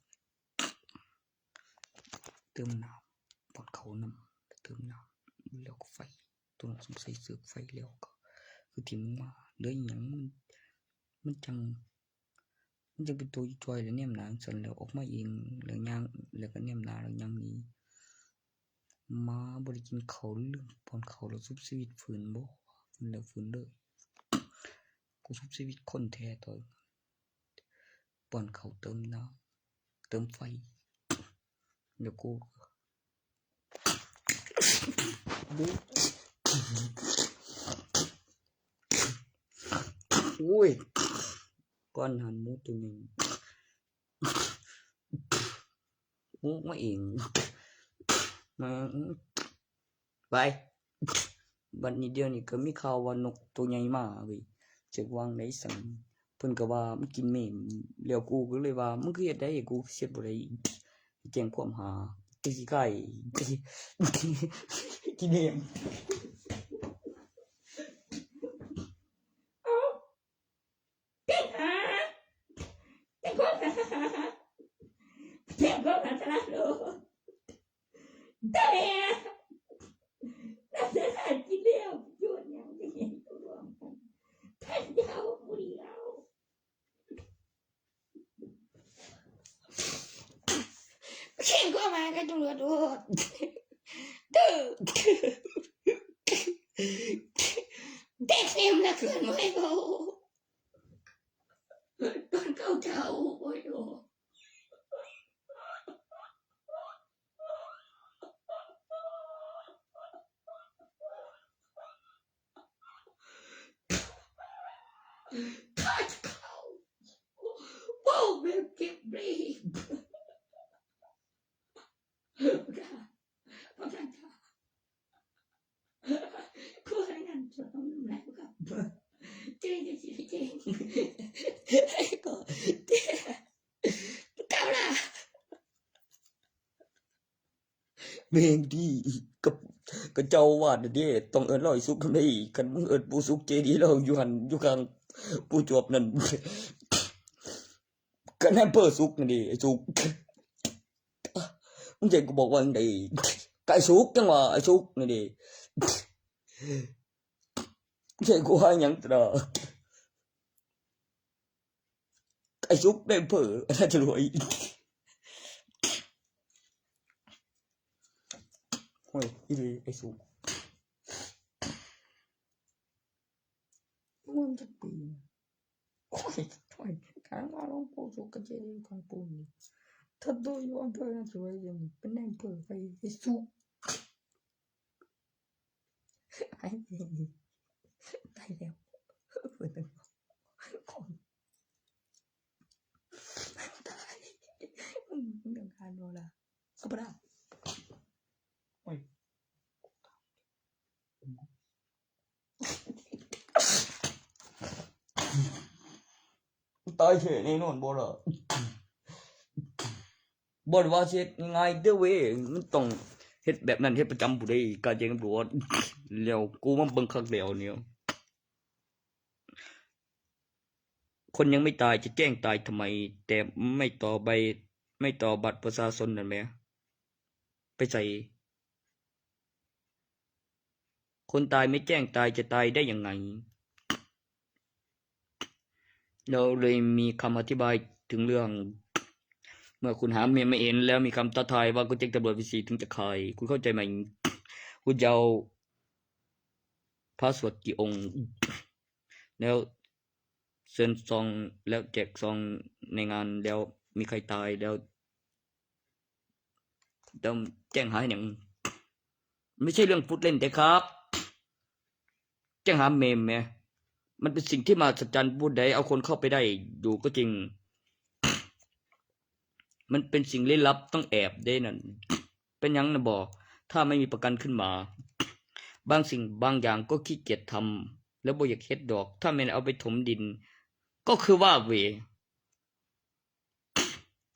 เติมน้ำ ป้อนเขาวนำ เติมน้ำ แล้วก็ไฟ ตัวนั้นสงสัยเสือกไฟแล้วก็ คือถิ่มลงมา เหลืออีหยัง มัน มันจั่ง มันจั่งเป็นตัวจ่อยแล้วแนมหน้าจั่งซั้น แล้วออกมาเอง แล้วย่าง แล้วก็แนมหน้า แล้วย่างหนี หมาบ่ได้กินข้าว ลืมป้อนข้าว แล้วชุบชีวิต ฝืนบ่ ฝืนแล้วฝืนเลย กูชุบชีวิตคนแท้ ตอนป้อนข้าว เติมน้ำ เติมไฟ แล้วกู โอ้ย ก่อนหั่นหมูตัวหนึ่ง หมูมาเอง มา ไป บัดนี้เดี๋ยวนี้ก็มีข่าวว่านกตัวใหญ่มาเว้ย จักวางได๋ซั้น เพิ่นก็ว่ามันกินแมง แล้วกูก็เลยว่า มึงคือเฮ็ดได้ กูเฮ็ดบ่ได้ แจ้งความหา ตีขี้ไก่ กินแมง เอ้า เต็งหา เต็งคนหา เต็งคนหาตลาดโลด ตาแม่ น่าเสียดายกินแล้ว โยนหยังจะเห็นตัวรวมกัน ท่านเดียวผู้เดียว เข่งก็มากับตำรวจโลด เด้อ เด็กเอ็มและเคลื่อนไหวบ่ ตอนเก่าเจ้าโอ้ยโอ้ ข้าจะเข้า โอ้แม่เก็บเบรก ผู้ให้งานจบต้องดูแลกับเจ๊เจ๊เจ๊เจ๊ก็เจ๊เก่าละ แม่งดีกับ ก็เจ้าอาวาสน่ะเด้ ต้องเอิ้นลาวไอ้สุกนำเด้ คันมึงเอิ้นปู่สุกเจดีย์ลาวอยู่หั่น อยู่ข้างปู่จวบนั่น ก็นายอำเภอสุกนั่นเด้ ไอ้สุก มึงสิให้กูบอกว่าจั่งใด ก็ไอ้สุกจั่งว่า ไอ้สุกนั่นเด้ มึงสิให้กูว่าหยังตะดอก ไอ้สุกนายอำเภอ น่าจะรวย โอ้ย อีหลี ไอ้สุก มึงจักปี โอ้ย โอ้ย ถามว่าหลวงปู่สุกกับเจดีย์ของปู่นี่ ถ้าโตอยู่อำเภอน่าจะรวย ยังเป็นนายอำเภอไป ไอ้สุก ไอ้ ตายแล้ว คน ตาย เรื่องการโนรา ก็บ่ได้ โอ้ย ตายแท้แน่นอนบ่ล่ะ บ่ได้ว่าสิเฮ็ดง่ายเด้อเว้ย มันต้องเฮ็ดแบบนั้น เฮ็ดประจำผู้ใด การแจ้งตำรวจ แล้วกูมาเบิ่งคักแล้วเนี่ย คนยังไม่ตายจะแจ้งตายทำไม แต่ไม่ต่อใบ ไม่ต่อบัตรประชาชนนั่นแหม ไปใส่ คนตายไม่แจ้งตายจะตายได้ยังไง เราเลยมีคำอธิบายถึงเรื่อง เมื่อคุณหาเมียไม่เห็นแล้วมีคำท้าทายว่าคุณแจ้งตำรวจไปสิถึงจะคาย คุณเข้าใจไหม คุณจะเอาพระสวดกี่องค์ แล้วเชิญซอง แล้วแจกซองในงาน แล้วมีใครตายแล้ว ต้องแจ้งหาหยัง ไม่ใช่เรื่องพูดเล่นเด้ครับ แจ้งหาเมมแหม มันเป็นสิ่งที่มหัศจรรย์ ผู้ใดเอาคนเข้าไปได้อยู่ก็จริง มันเป็นสิ่งลี้ลับ ต้องแอบเด้นั่น เป็นหยังนะบอก ถ้าไม่มีประกันขึ้นมา บางสิ่งบางอย่างก็ขี้เกียจทำ แล้วบ่อยากเฮ็ดดอก ถ้าแม่นเอาไปถมดิน ก็คือว่าเว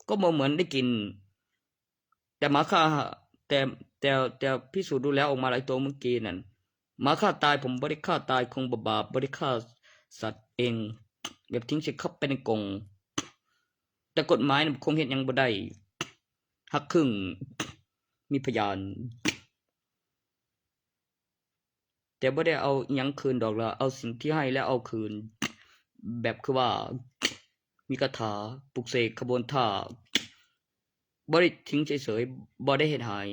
ก็บ่เหมือนได้กิน แต่หมาฆ่า แต่ แต่ แต่พิสูจน์ดูแล้วออกมาหลายตัวเมื่อกี้นั่น หมาฆ่าตาย ผมบ่ได้ฆ่าตาย คงบ่บาป บ่ได้ฆ่าสัตว์เอง แบบทิ้งใส่เข้าไปในกรง แต่กฎหมายน่ะคงเฮ็ดหยังบ่ได้ หักครึ่ง มีพยาน แต่บ่ได้เอาอิหยังคืนดอกละ เอาสิ่งที่ให้แล้วเอาคืน แบบคือว่า มีคาถาปลุกเสกขบวนท่า บ่ได้ทิ้งเฉยๆ บ่ได้เฮ็ดหาย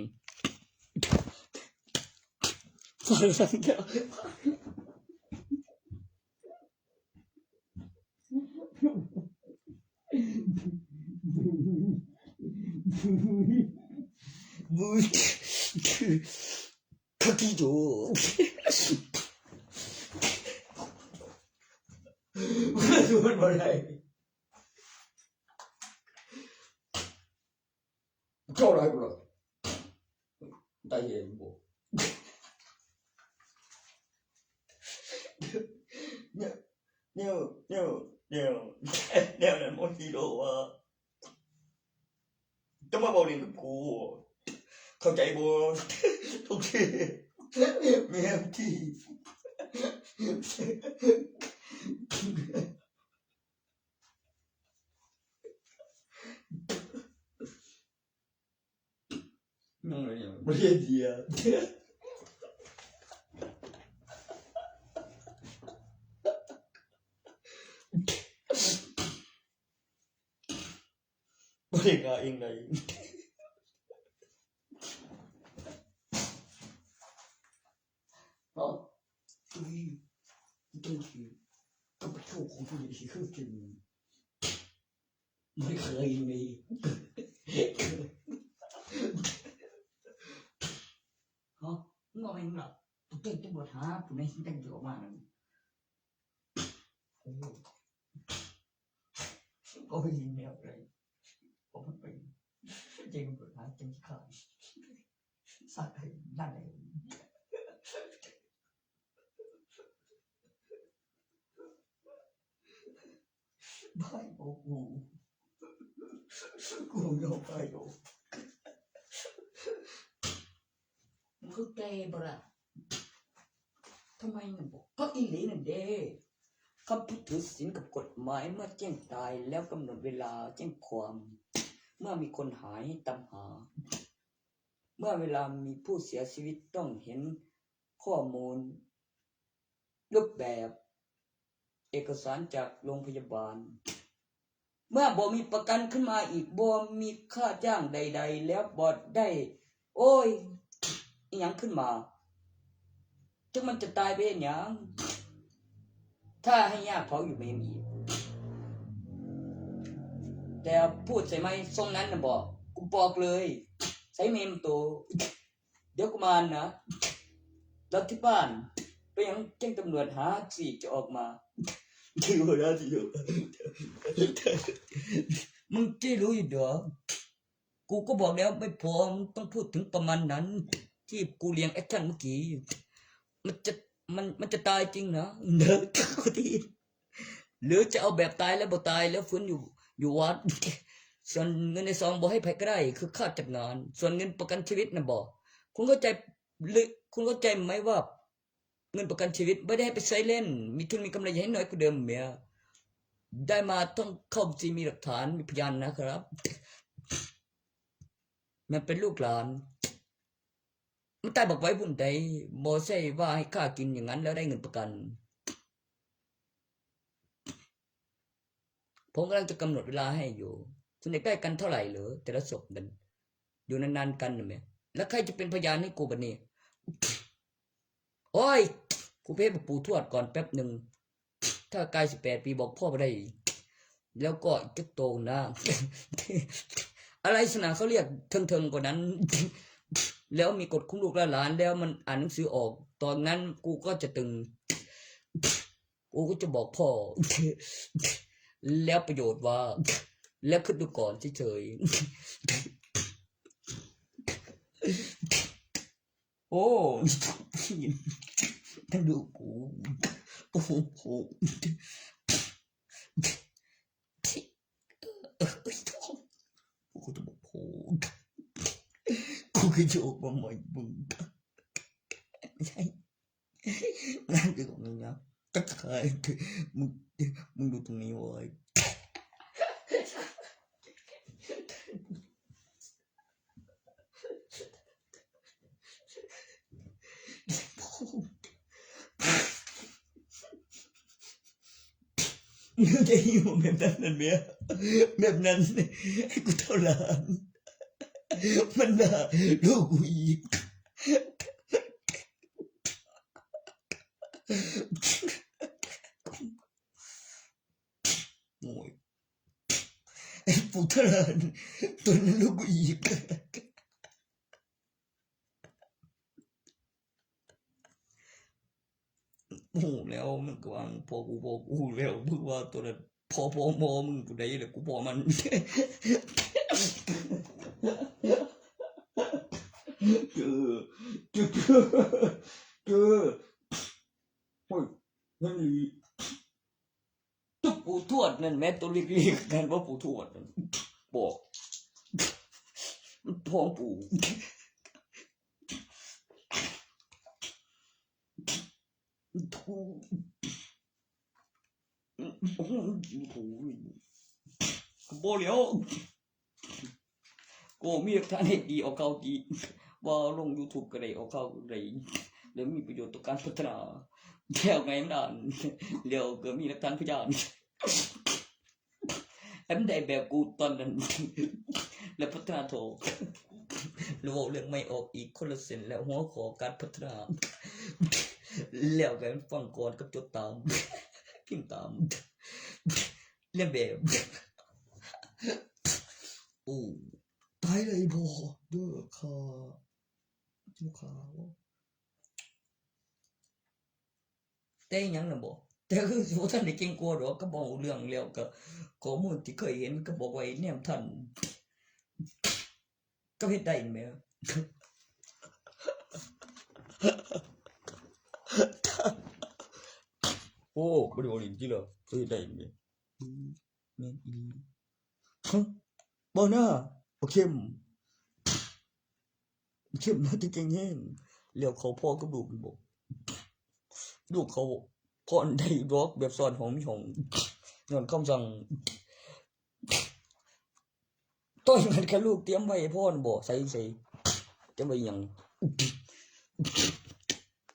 บู คากิโด มันบ่ได้ เจ้าอะไรบ่ล่ะ ตายเห็นบ่ เนี่ย เนี่ย เนี่ย เนี่ย เนี่ยนั้นบ่ฮีโร่ว่า จะมาเว้าเล่นกับกู เข้าใจบ่ ทุกที แม่นติ ยังไงเนี่ย บ่ได้เดีย บ่ได้กาเองใด เนาะ อุ้ย จังซี่ กับโชคของผู้นี้สิคือจัง ไม่เคยมี ฮะ มึงเอาไปหยังล่ะ กูแจ้งตำรวจหา กูในสิแต่งตัวออกมานั่น โอ้ย ก็ไม่ยินแนวเลย ผมมันไปแจ้งตำรวจหา แจ้งข้า สักให้นั่นเอง ไพ่โอ้โห กูยอมไพ่โอ้ ผู้ใดบ่ล่ะ ทำไมน่ะบอก ก็อีหลีนั่นเด้ คำผู้ถือศีลกับกฎหมายเมื่อแจ้งตายแล้วกำหนดเวลาแจ้งความ เมื่อมีคนหายให้ตามหา เมื่อเวลามีผู้เสียชีวิตต้องเห็นข้อมูล รูปแบบ เอกสารจากโรงพยาบาล เมื่อบ่มีประกันขึ้นมาอีก บ่มีค่าจ้างใดๆ แล้วบ่ได้ โอ้ย อีหยังขึ้นมา จักมันจะตายไปเฮ็ดหยัง ถ้าให้ยากเผาอยู่เมมอีก แต่พูดใส่ไมค์ทรงนั้นน่ะบอก กูบอกเลย ใส่เมมโต เดี๋ยวกูมานะ แล้วที่บ้าน ไปยังแจ้งตำรวจหาสิจะออกมา ที่หัวหน้าที่อยู่ มึงจะรู้อยู่เด้อ กูก็บอกแล้วไม่พอ มึงต้องพูดถึงประมาณนั้น ที่กูเรียงแอคชั่นเมื่อกี้ มันจะ มัน มันจะตายจริงนะ เนอะ หรือจะเอาแบบตายแล้วบ่ตายแล้วฟื้นอยู่ อยู่วัด ส่วนเงินในซองบ่ให้ไผก็ได้ คือค่าจัดงาน ส่วนเงินประกันชีวิตน่ะบ่ คุณเข้าใจ หรือคุณเข้าใจไหมว่า เงินประกันชีวิตบ่ได้ให้ไปใช้เล่น มีทุนมีกำไรอย่าให้น้อยกว่าเดิมเมีย ได้มาต้องเข้าบัญชีมีหลักฐาน มีพยานนะครับ มันเป็นลูกหลาน มันตายบอกไว้บุญใด บ่ใช่ว่าให้ฆ่ากินอย่างนั้นแล้วได้เงินประกัน ผมกำลังจะกำหนดเวลาให้อยู่ คุณอยากได้กันเท่าไหร่เหรอ แต่ละศพนั้น อยู่นานๆ กันน่ะแหม แล้วใครจะเป็นพยานให้กูบัดนี้ โอ้ย กูไปให้ปู่ทวดก่อนแป๊บหนึ่ง ถ้าใกล้สิบแปดปีบอกพ่อบ่ได้ แล้วก็อีกจักโตนะ อะไรสนะเขาเรียกเถิงๆ กว่านั้น แล้วมีกฎคุ้มลูกและหลาน แล้วมันอ่านหนังสือออก ตอนนั้นกูก็จะตึง กูก็จะบอกพ่อ แล้วประโยชน์ว่า แล้วคิดดูก่อนเฉยๆ โอ้ ดูกู โอ้โห กูจะบอกพ่อ กูก็จะออกมาใหม่มึง ไม่ใช่ นั่นคือของมึงนะ ก็ขาย มึง มึงดูตรงนี้เว้ย มึงจะหิวแบบนั้นนั่นไหม แบบนั้นให้กูเท่าหลาน มันด่าลูกกูอีก โอ้ย ไอ้ปู่ทหาร ตัวนั้นลูกกูอีก โอ้โห แล้วมันก็วางพอกู พอกูแล้ว มึงว่าตัวนั้น พอ พอ พอมึงกูได้เลย กูพอมัน เจอ เจอ เจอ เจอ โอ้ย นั่นอี ตุ๊กปู่ทวดนั่นแหม ตัวเล็กๆ กันว่าปู่ทวดนั่น บอก มันพ้องปู่ ถูก โอ้โห บ่แล้ว ก็มีหลักฐานให้ดีออกข่าวดี ว่าลงยูทูบก็ได้ ออกข่าวก็ได้ แล้วมีประโยชน์ต่อการพัฒนา แล้วไงมันอ่าน แล้วก็มีหลักฐานพยาน แอมได้แบบกูตอนนั้น แล้วพัฒนาโท แล้วเว้าเรื่องไม่ออกอีกคนละเส้น แล้วหัวข้อการพัฒนา แล้วก็ฟังก่อนกับจดตาม พิมพ์ตาม เลียนแบบ โอ้ ตายเลยบ่ เด้อค่ะ ลูกค้า แต่อิหยังน่ะบ่ แต่คือสิบ่ทันได้เก่งกว่าดอก ก็บ่รู้เรื่องแล้ว ก็ข้อมูลที่เคยเห็นก็บอกว่าไอ้แนมทัน ก็เฮ็ดได้นี่แหม โอ้ บ่ได้เว้าเล่นติเหรอ ก็เฮ็ดได้นี่แหม อืม แม่นอีหลี ฮะ บ่นะ บ่เข้ม เข้มนะ แต่เก่งแฮง แล้วเขาพ้อกับลูกอยู่บ่ ลูกเขาพ้อได้ดอก แบบซ่อนห้องมีห้อง ย้อนคำสั่ง ต่อยมันกับลูกเตรียมไว้พ้อน่ะบ่ ใส่ ใส่ เตรียมไว้หยัง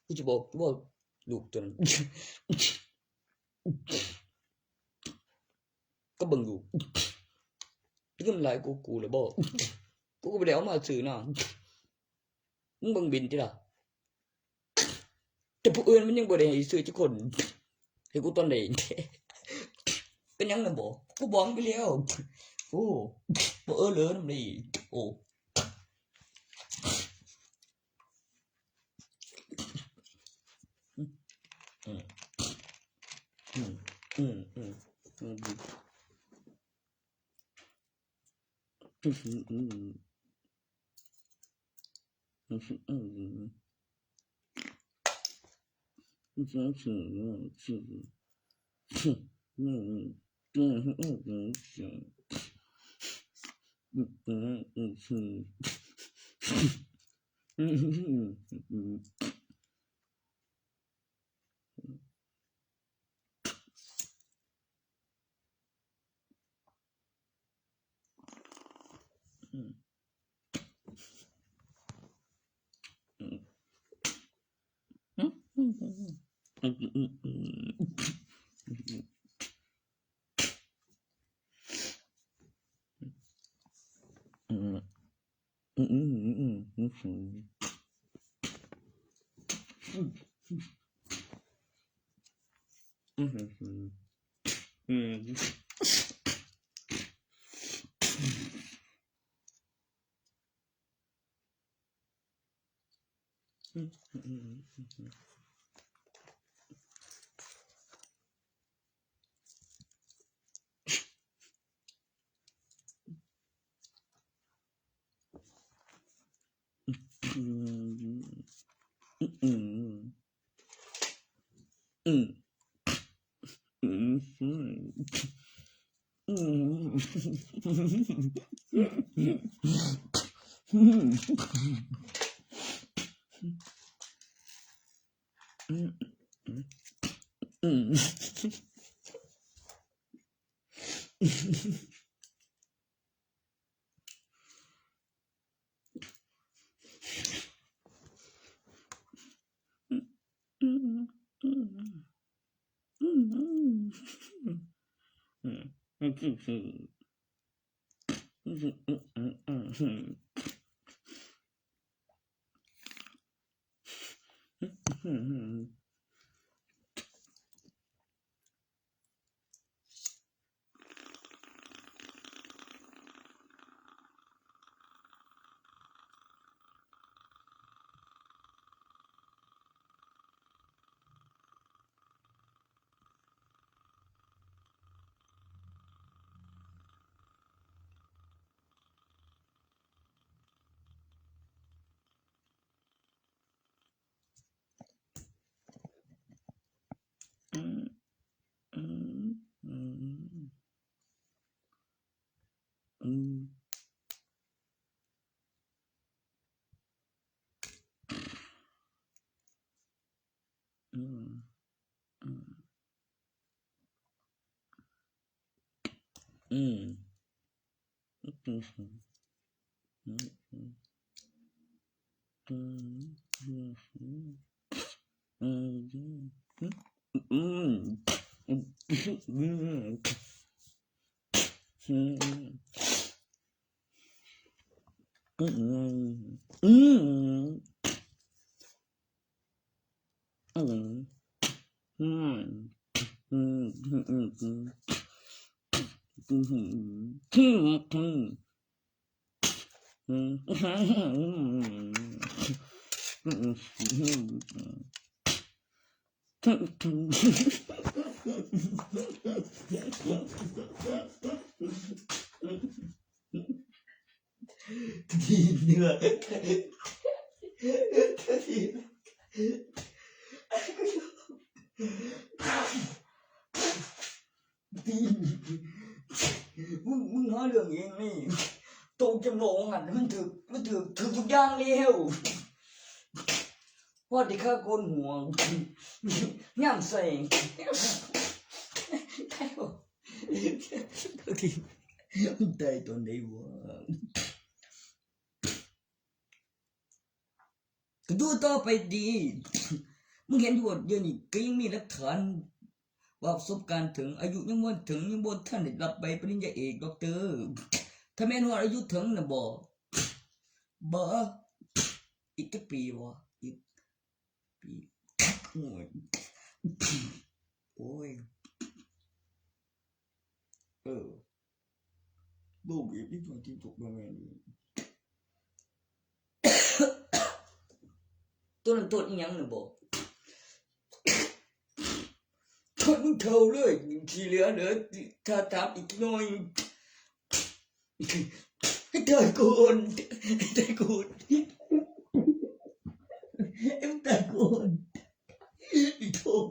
กูจะบอก บอกลูกตัวนั้น ก็เบิ่งอยู่ เงินหลายกว่ากูเลยบ่ กูก็บ่ได้เอามาซื้อนะ มึงเบิ่งบินติล่ะ แต่ผู้อื่นมันยังบ่ได้ให้ซื้อจักคน ให้กูตอนใด เป็นหยังน่ะบ่ กูบอกมึงไปแล้ว โอ้ บ่เออเหลอนำเลย โอ้ อืม อืม อืม อืม อืม อืม อืม อืม อืม อืม มึง มึงหาเรื่องเองนี่ โตเกมโลกหันมันถือ มันถือ ถือทุกอย่างแล้ว พอดีข้าโกนหัว ย่ำใส่ ได้บ่ ได้ตอนไหนวะ ก็ดูต่อไปดี มึงเห็นอยู่ว่าเดี๋ยวนี้ก็ยังมีหลักฐาน ว่าประสบการณ์ถึง อายุยังบ่ถึง ยังบ่ทันได้รับใบปริญญาเอก ด็อกเตอร์ ถ้าแม่นว่าอายุถึงน่ะบ่ บ่ อีกจักปีวะ อีกปี โอ้ย โอ้ย เออ ลูกอีกนิดหน่อยที่ตกลงมานี่ ตัวนั้นตัวอีหยังน่ะบ่ โทษมึงเฒ่าเลย ที่เหลือเหลือ ถ้าถามอีกหน่อย ให้ตายก่อน ให้ตายก่อน ให้ตายก่อน อีโทษ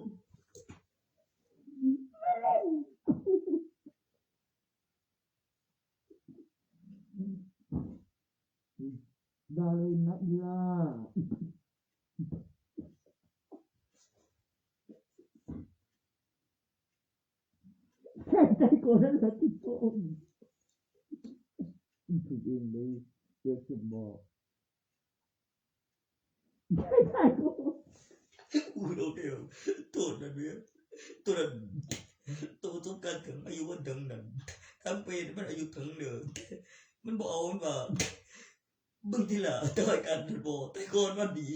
ได้นะอีหล่า ใช่ ใช่ โกรธนั่นแหละที่โกง ถูกเองเลย เดี๋ยวจะบอก ใช่ โกรธ อู้ โอเค โทษนะเมีย ตัวนั้น ตัวประสบการณ์ถึง อายุมันถึงนั่น ทั้งเป็นมันอายุถึงเด้อ มันบ่เอา มันว่า เบิ่งทีหลัง แต่ว่าการมันบ่ แต่ก่อนมันดี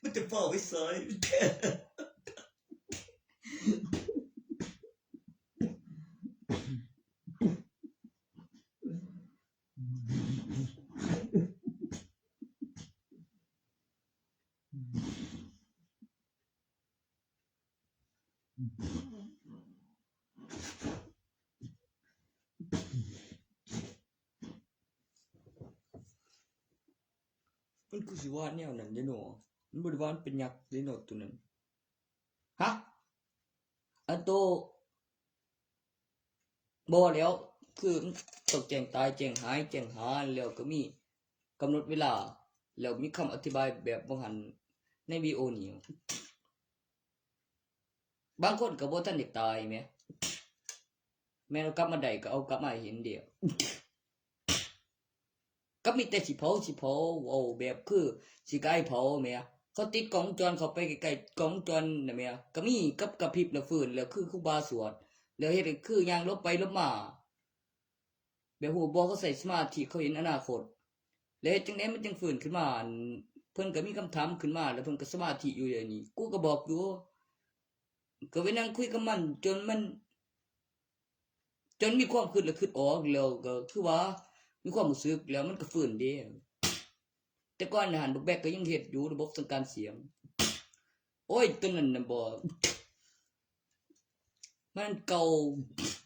มันจะเฝ้าไว้ซ้าย มันคือสิว่าแนวนั้นเด้เนาะ มันบ่ได้ว่ามันเป็นยักษ์เด้เนาะตัวนั้น ฮะ อันโต บ่แล้ว คือมันต้องแจ้งตาย แจ้งหาย แจ้งหา แล้วก็มีกำหนดเวลา แล้วมีคำอธิบายแบบบ่หันในวิดีโอนี้ บางคนก็บ่ทันได้ตายแหม แม่นเอากลับมาได้ก็เอากลับมาให้เห็นเด้ ก็มีแต่สิเผา สิเผา เว้าแบบคือสิใกล้เผาแหม เขาติดกล้องวงจร เข้าไปใกล้ๆกล้องวงจรน่ะแหม ก็มีกับกระพริบแล้วฟื้น แล้วคือครูบาสวด แล้วเฮ็ดให้คือย่างลบไปลบมา แบบฮู้บ่ เขาใส่สมาธิ เขาเห็นอนาคต แล้วเฮ็ดจั่งใดมันจั่งฟื้นขึ้นมา อัน เพิ่นก็มีคำถามขึ้นมา แล้วเพิ่นก็สมาธิอยู่เดี๋ยวนี้ กูก็บอกอยู่ ก็ไปนั่งคุยกับมัน จนมัน จนมีความคิดแล้วคิดออก แล้วก็คือว่ามีความรู้สึก แล้วมันก็ฟื้นเด้ แต่ก่อนน่ะหั่น บักแบกก็ยังเฮ็ดอยู่ ระบบสั่งการเสียง โอ้ย ตัวนั้นน่ะบ่ มันเก่า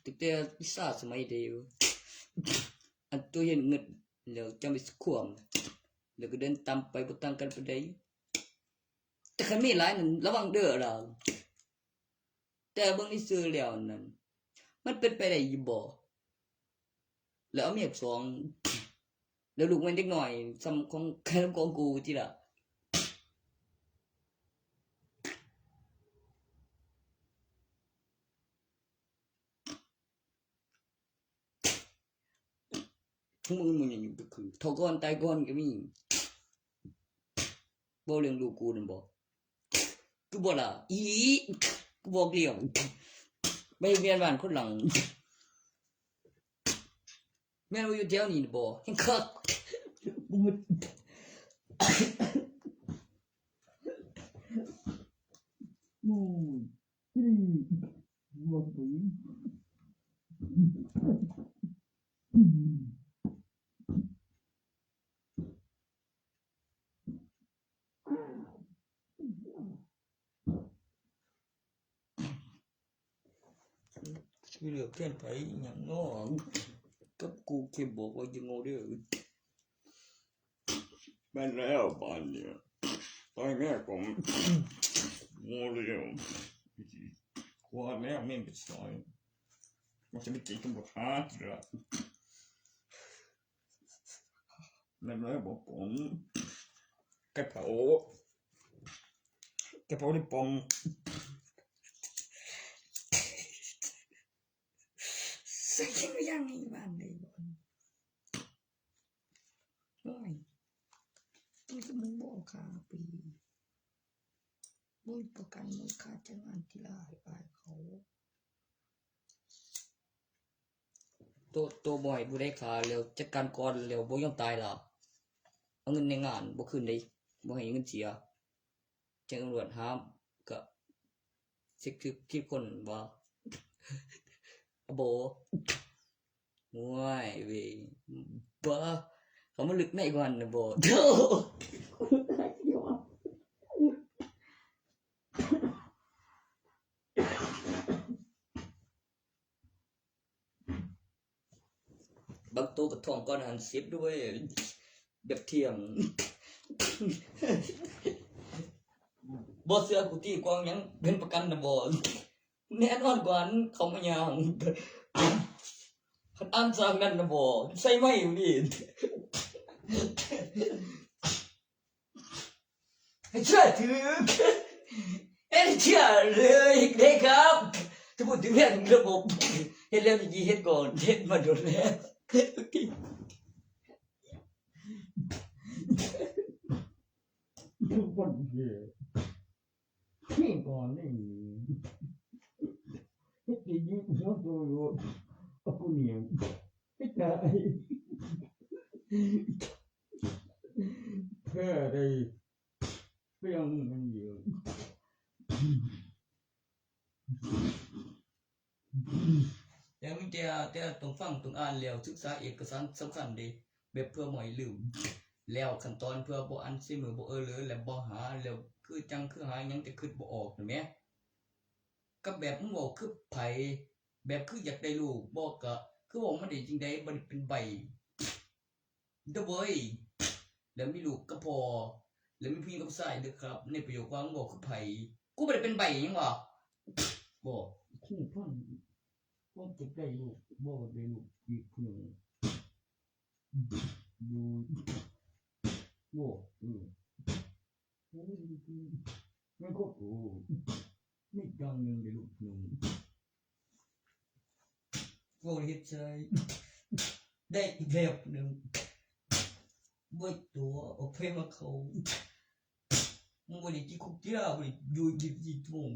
ตั้งแต่วิชาสมัยเดียว อันตัวเห็นเงิน แล้วจั่งไปขวม แล้วก็เดินตามไป บ่ต่างกันปานใด แต่คันมีหลายนั่นระวังเด้อล่ะ แต่เบิ่งในซื่อแล้วนั่น มันเป็นไปได้อยู่บ่ แล้วเอาเมียสอง แล้วลูกแม่นเด็กน้อย ส่ำของ ของกูติล่ะ มึง มึงยังอยู่ก็คือ เฒ่าก่อนตายก่อนก็มี บ่เรื่องลูกกูนั่นบ่ กูบ่ล่ะ อี กูบอกแล้ว ไปเวียนบ้านคนหลัง แม่นว่าอยู่แถวนี้บ่ แห่งคัก มึง มึง ที่นี่ บ่ บ่ ช่วยเหลือเพื่อนไปอย่างน้อ กับกูเคยบอกว่าจะโง่เด้อ แม่นแล้วบ้านเนี่ย ตายแม่ผม โง่เร็ว ว่าแล้วแม่งเป็นซอย มันจะไม่ตีตำรวจหาทีละ แม่นเลยบอกผม ไก่เผา ไก่เผาในปอง ใส่ยังไงบ้านเลยบ่ โอ้ย มันก็มึงบอกค่ะปี บ่มีประกันมูลค่าจ้างงานที่หลาย อายเขา โต โตบ่ให้ผู้ใดฆ่าแล้ว จัดการก่อนแล้ว บ่ยอมตายล่ะ เอาเงินในงานบ่คืนเด้ บ่ให้เงินเสีย แจ้งตำรวจหา ก็เช็คชื่อคิดคนว่า บ่ โอ้ยเว้ย บ่ เขามาลึกในกว่านั้นนะบ่ โธ่ บางตัวก็ท้องก่อนอาหารสิบด้วย แบบเที่ยง บ่เชื่อกูตีกวางยังเป็นประกันนะบ่ แน่นอนกว่าอันเขามาย่าง คันอ่านสร้างนั่นนะบ่ ใส่ไม้อยู่นี่ ให้เชื่อถือ ให้เชื่อเลยเด้ครับ ถ้าพูดถึงเรื่องระบบ เฮ็ดแล้วดีเฮ็ดก่อน เฮ็ดมาโดนแล้ว ทุกคนเยอะ นี่ก่อนนี่ เฮ็ดดีอยู่ หัวโตอยู่ เอาผู้เหนียว เฮ็ดได้ แพ้ได้ เปรี้ยงมันอยู่ แต่มีแต่ แต่ต้องฟังต้องอ่านแล้วศึกษาเอกสารสำคัญเด้ แบบเพื่อบ่ให้ลืม แล้วขั้นตอนเพื่อบ่อัลไซเมอร์ บ่เออเลอ และบ่หา แล้วคือจั่งคือหาหยังแต่คิดบ่ออกนั่นแหม กับแบบมึงเว้าคือไผ แบบคืออยากได้ลูก บ่ก็คือเว้ามาได้จั่งใด บ่ได้เป็นใบ้ เด้อเว้ย แล้วมีลูกกับพ่อ แล้วมีผู้หญิงกับผู้ชายเด้อครับ ในประโยคว่ามึงเว้าคือไผ กูบ่ได้เป็นใบ้หยังวะ บ่ คือพ่อ ว่าจะได้ลูก บ่ได้ลูกอีกผู้หนึ่ง อยู่ บ่ เออ โอ้ย มันก็ โอ้ มีกลางหนึ่งได้ลูกหนึ่ง โอ้ย เฮ็ดใจ ได้อีกแบบหนึ่ง บ่ตัว เอาเพลงมาเขา มึงบ่ได้ติดคุกเด้อ บ่ได้อยู่ยี่สิบสี่ชั่วโมง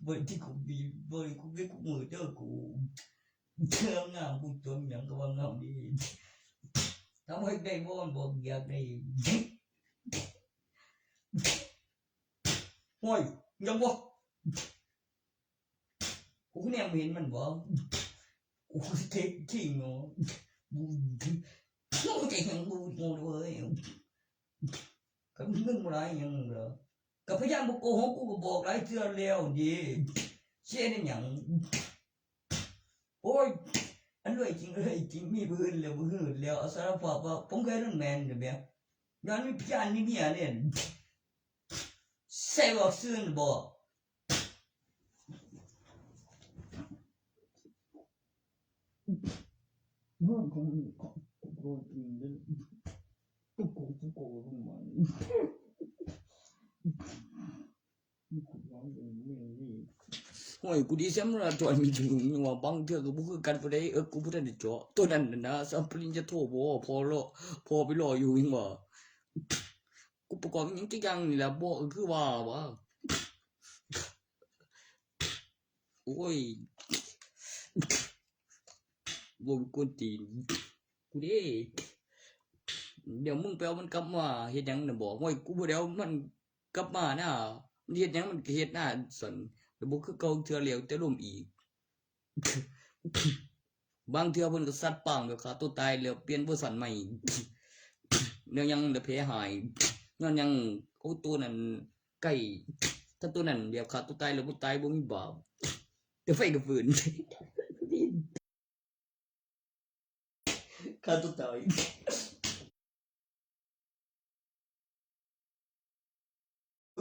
บ่ได้ติดคุกดี บ่ได้คุกเด้อ คุกมื้อเด้อกู เธองาม กูตัวหยังก็ว่างามดี ทำให้ได้บ่ บ่อยากได้ ห้วย ยังบ่ กูแนมเห็นมันบ่ กูเทคทิ้งเนาะ กู กูจะยังกู กูเลย ก็มึงบ่ได้หยังเหรอ ก็พยายามบ่โกหก กูก็บอกหลายเทื่อแล้วเด้ เสียได้หยัง โอ้ย อันรวยจริง รวยจริง มีผู้อื่นแล้ว ผู้อื่นแล้ว เอาสารภาพว่าผมเคยเรื่องแมนอยู่แบบ ย้อนมีพยานมีเมียเนี่ย ใส่บอกซื่นบอก เรื่องของ ของ ของตัวจริงเนี่ย กูโกง กูโกงของมัน ห้วย กูดีแซมราจอยมีถึงว่าบางเทื่อก็บ่คือกันปานใด เออ กูบ่ทันได้เจาะ ตัวนั้นน่ะนะ สอบปริญญาโทบ่ พอรอ พอไปรออยู่ยังว่า กูประกอบหยังจักอย่างนี่แหละ บ่ เออ คือว่าว่า โอ้ย บ่เป็นคนตีน กูเด้ เดี๋ยวมึงไปเอามันกลับมาเฮ็ดหยังน่ะบ่ ห้วย กูบ่ได้เอามันกลับมานะ มันเฮ็ดหยังมันก็เฮ็ดนะ ซั่น แล้วบ่คือเก่าเทื่อแล้วแต่ลมอีก บางเทื่อเพิ่นก็ซัดป้างแบบฆ่าตัวตายแล้วเปลี่ยนเวอร์ชันใหม่ แนวหยังแล้วแผลหาย ย้อนหยัง โอ้ ตัวนั้นไก่ ถ้าตัวนั้นแบบฆ่าตัวตายแล้วบ่ตายบ่มีบาป แต่ไฟก็ฟืน ฆ่าตัวตาย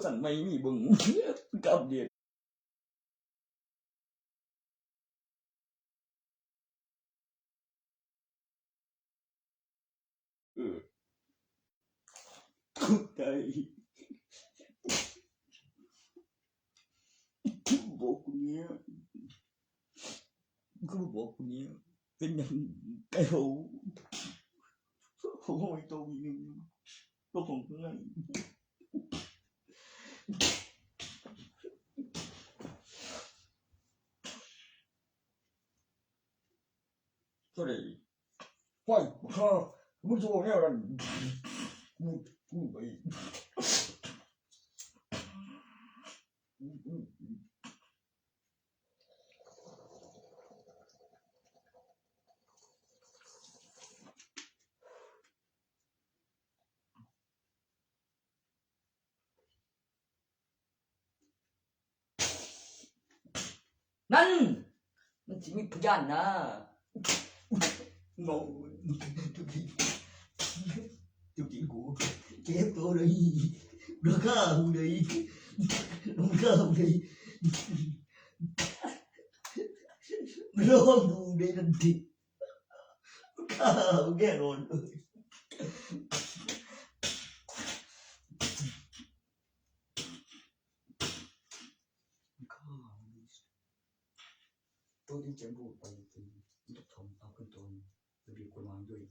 สั่นไม่มีเบิ่ง กับเดียด เออ กูตาย บอกกูเนี่ย กูบอกกูเนี่ย เป็นอย่างไก่โห โอ้ย ตัวนี้ตัวของเพื่อน ตัวไหน ไฟข้ามึงโชว์แนวนั้น กูกูไป นั่น มันสิมีพยานนะ งง ทุกที ทุกทีกู เก็บตัวเลย เดี๋ยวฆ่ากูเลย มึงฆ่ากูเลย มึงฆ่ากูเลยทันที ฆ่ากูแน่นอนเลย ตัวที่จะพูดไปคือต้องทำเอาขึ้นตัวระเบียบกฎหมายด้วย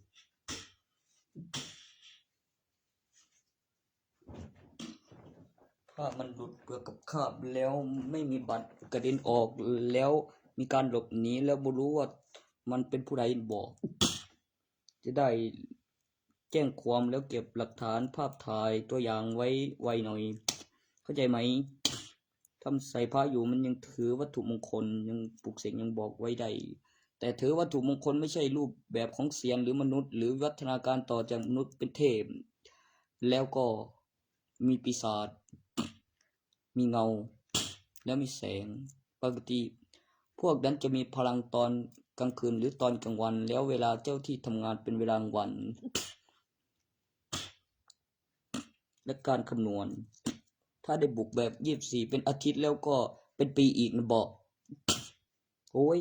ถ้ามันหลุดเปลือกกับคราบแล้วไม่มีบัตรกระเด็นออกแล้วมีการหลบหนีแล้วบ่รู้ว่ามันเป็นผู้ใดบอก จะได้แจ้งความแล้วเก็บหลักฐานภาพถ่ายตัวอย่างไว้ไวหน่อย เข้าใจไหม ทำใส่พระอยู่มันยังถือวัตถุมงคลยังปลุกเสกยังบอกไว้ได้ แต่ถือวัตถุมงคลไม่ใช่รูปแบบของเสียนหรือมนุษย์ หรือวัฒนาการต่อจากมนุษย์เป็นเทพ แล้วก็มีปีศาจ มีเงา แล้วมีแสง ปกติ พวกนั้นจะมีพลังตอนกลางคืนหรือตอนกลางวัน แล้วเวลาเจ้าที่ทำงานเป็นเวลากลางวัน และการคำนวณ ถ้าได้บุกแบบยี่สิบสี่เป็นอาทิตย์แล้วก็เป็นปีอีกนะบอก โอ้ย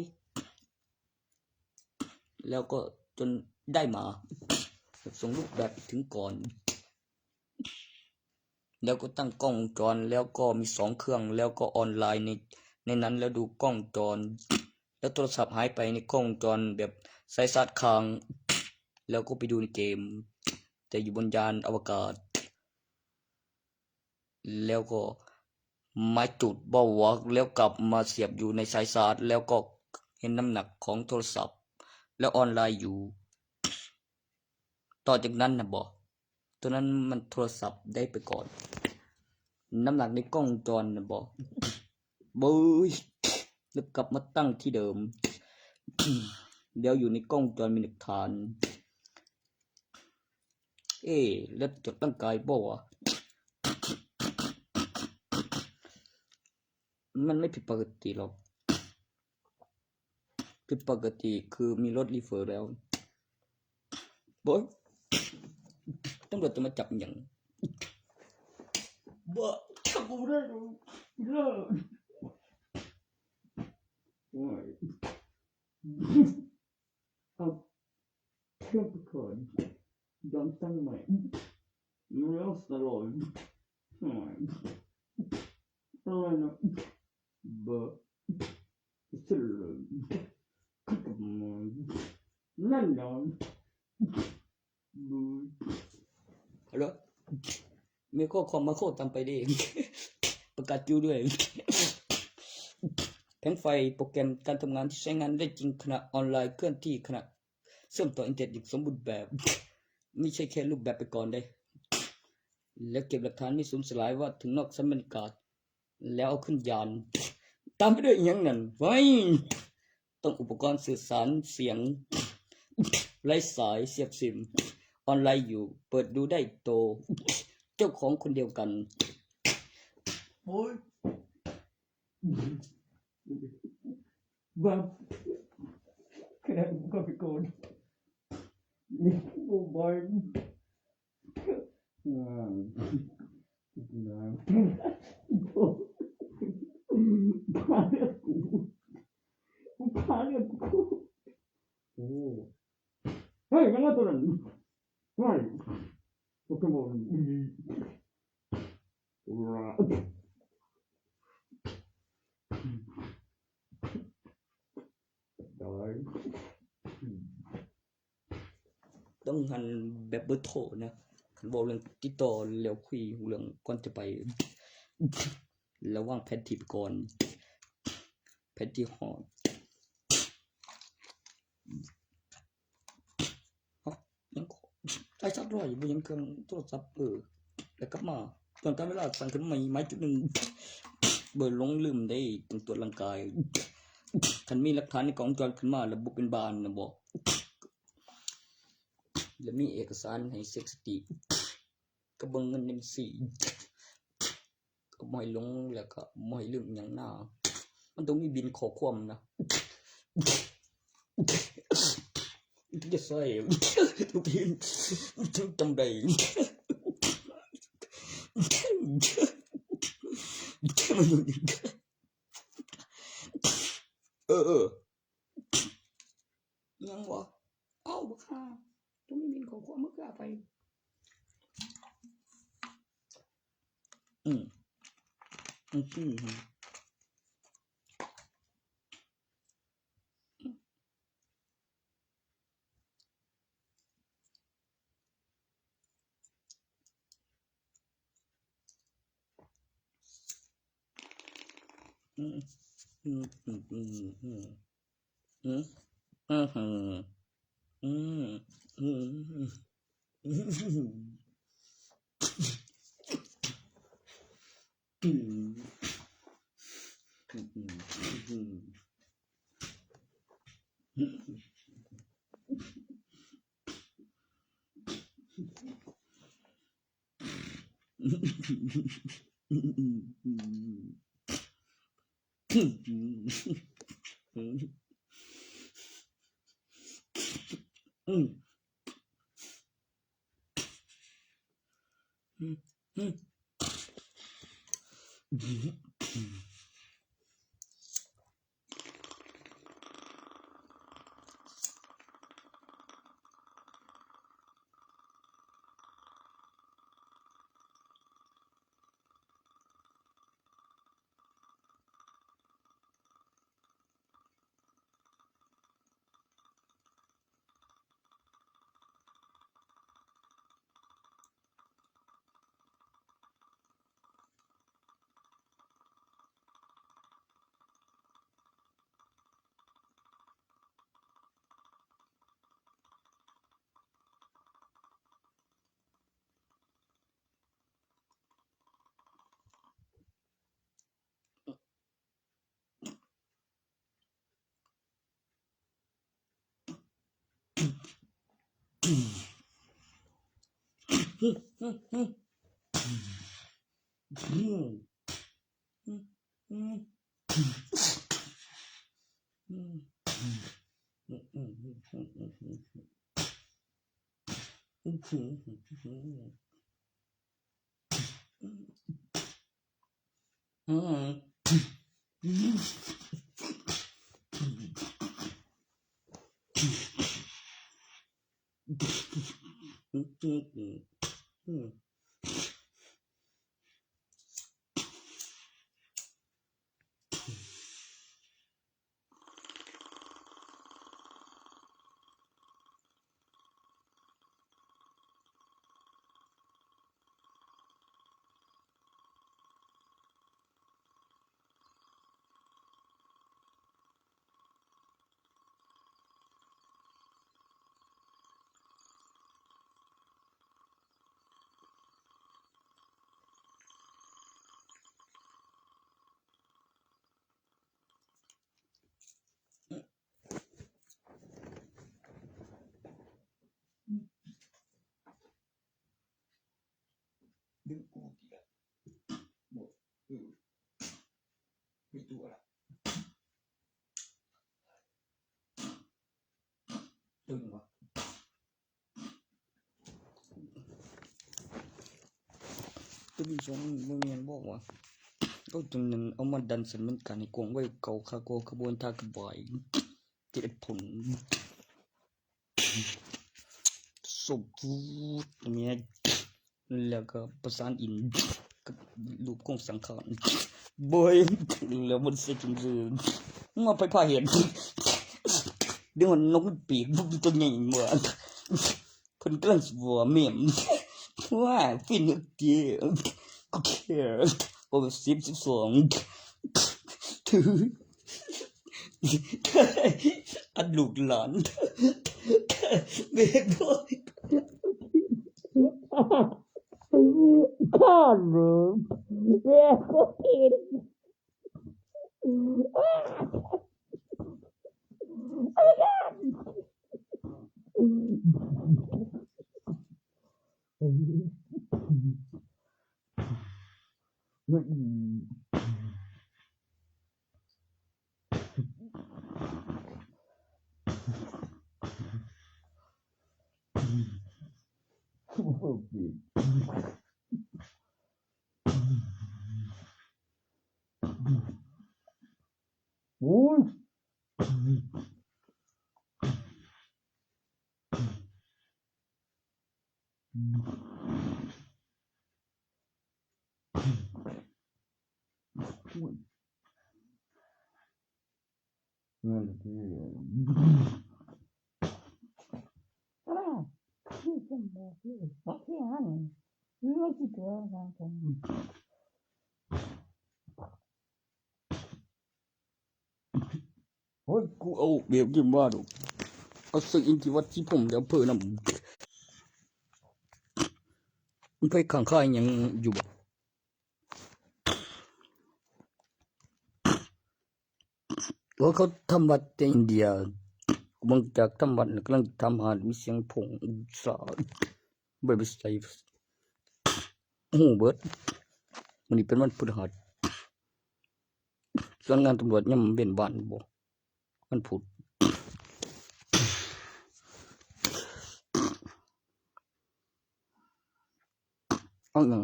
แล้วก็จนได้มา ส่งรูปแบบถึงก่อน แล้วก็ตั้งกล้องวงจร แล้วก็มีสองเครื่อง แล้วก็ออนไลน์ในในนั้น แล้วดูกล้องวงจร แล้วโทรศัพท์หายไปในกล้องวงจรแบบสายชาร์จค้าง แล้วก็ไปดูในเกม แต่อยู่บนยานอวกาศ แล้วก็มาจุดเบาหวกแล้วกลับมาเสียบอยู่ในสายชาร์จ แล้วก็เห็นน้ำหนักของโทรศัพท์ แล้วออนไลน์อยู่ ต่อจากนั้นนะบอก ตัวนั้นมันโทรศัพท์ได้ไปก่อน น้ำหนักในกล้องวงจรนะบอก เบ้ย แล้วกลับมาตั้งที่เดิม เดี๋ยวอยู่ในกล้องวงจรมีหลักฐาน เอ๊ะ แล้วจดร่างกายบ่วะ มันไม่ผิดปกติหรอก ผิดปกติคือมีรถรีเฟอร์แล้ว โอ๊ย ตำรวจจะมาจับหยัง บ่ จับกูได้หรอก เลิก โอ้ย เอาเทียบไปก่อน ย้อนตั้งใหม่ ไม่ต้องสโลว์ โอ้ย อะไรนะ เบอร์ สโลว์ ขึ้นกับมัน นั่นนอน บู ฮัลโหล มีข้อความมาโคตรตามไปดิ ประกาศอยู่ด้วย แผงไฟโปรแกรมการทำงานที่ใช้งานได้จริงขณะออนไลน์เคลื่อนที่ขณะเชื่อมต่ออินเทอร์เน็ตอย่างสมบูรณ์แบบ ไม่ใช่แค่รูปแบบไปก่อนเด้ แล้วเก็บหลักฐานไม่สูญสลายว่าถึงนอกชั้นบรรยากาศ แล้วเอาขึ้นยาน ตามไปด้วยอีกอย่างนั้น ไว้ ต้องอุปกรณ์สื่อสารเสียง ไร้สายเสียบซิม ออนไลน์อยู่ เปิดดูได้โต เจ้าของคนเดียวกัน โอ้ย แบบ ขนาดกูก็ไปโกน นี่กูบอย อ่า พาเลือดกู พาเลือดกู โอ้ เฮ้ย มันว่าตัวนั้น เฮ้ย โปเกมอน ต้องหันแบบเบอร์โทรนะ เว้าเรื่องติดต่อแล้วคุยเรื่องก่อนจะไป แล้ววางแผนที่ไปก่อน แผนที่ฮอด เอ้า ยังขอ ไอ้สักร้อยบ่ยังเครื่องโทรศัพท์ เออ แล้วกลับมา ตอนกลางเวลาสั่งขึ้นมาใหม่ ไม้จุดหนึ่ง เบอร์หลงลืมได้ ต้องตรวจร่างกาย คันมีหลักฐานในกล้องวงจรปิดขึ้นมา แล้วบ่เป็นบ้านนะบอก แล้วมีเอกสารให้เช็คสติ ก็เบิ่งเงินในบัญชี ก็บ่ให้หลง แล้วก็บ่ให้ลืมหยังนะ มันต้องมีบินข้อความนะ จะใส่ ทุกที จำได้ เออ เออ ยังวะ เอ้า บักห่า ต้องมีบินข้อความ มึงคือเอาไป อืม อืม อืม อืม อืม อืม อืม อืม อืม อืม อืม อืม อืม อืม อืม อืม อืม อืม ดึงกูเกียร์บอกเออมีตัวละ ตึงวะ ตัวที่สองบ่แม่นบอกว่า ก็จังนั้นเอามาดันเส้นมันกันให้กว้างไว้เก่า ค่าก่อขบวนท่ากระบาย เจ็ดผล สมบูรณ์ตัวเนี้ย แล้วก็ประสานอิน กับรูปของสังขาร โบย แล้วมันเสียจริงๆ มาไปพาเห็น เดี๋ยวมันนกมันปีก มันตัวใหญ่เหมือน เพิ่นกำลังสิว่าเมม ว่า ฟินเดียว กูแคร์ โอ้ สิบ สิบสอง ถือ อันลูกหลาน เบกบอย ข้าหนู เบกบอย โอ้ย นั่นคือ อ่า ที่ผมบอกอยู่ ว่าแค่นั้น หรือว่าสิตัวอะไรกัน โอ้ย กูเอาแบบนี้มาดู เอาซื้ออินทิวัตที่ผมจะเพิ่นำ มันไปขังค่ายยังอยู่บ่ ว่าเขาทำวัดในอินเดีย บางจากทำวัดกำลังทำหาดมีเสียงผงอุตสาหบ่ได้ไปใส่ หูเบิด มื้อนี้เป็นวันพฤหัส ส่วนงานตำรวจยังเว้นวันบ่ วันพุธ เอาหยัง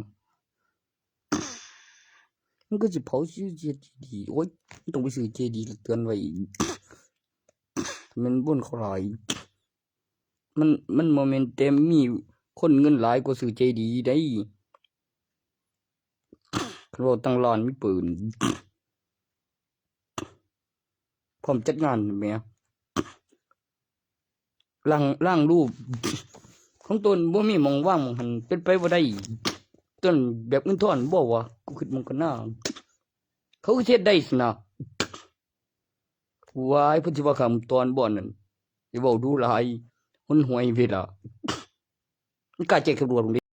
มันก็สิเผาซื้อเจดีย์ โอ๊ย มันต้องไปซื้อเจดีย์เตือนไว้อีก มันบ่นเขาหลาย มัน มันบ่แม่นแต่มีคนเงินหลายกว่าซื้อเจดีย์ได้ คันว่าตั้งล้านมีปืน พร้อมจัดงานแหม ล้าง ล้างรูป ของตนบ่มีหม่องวางหม่องหัน เป็นไปบ่ได้ ต้นแบบเงินทอนบ่วะ กูคิดมันก็น่า เขาก็เฮ็ดได้สินะ วาย เพิ่นสิว่าคำตอนบ่อนนั่น สิเว้าดูหลาย หนหวยเวลา มันกล้าแจ้งตำรวจ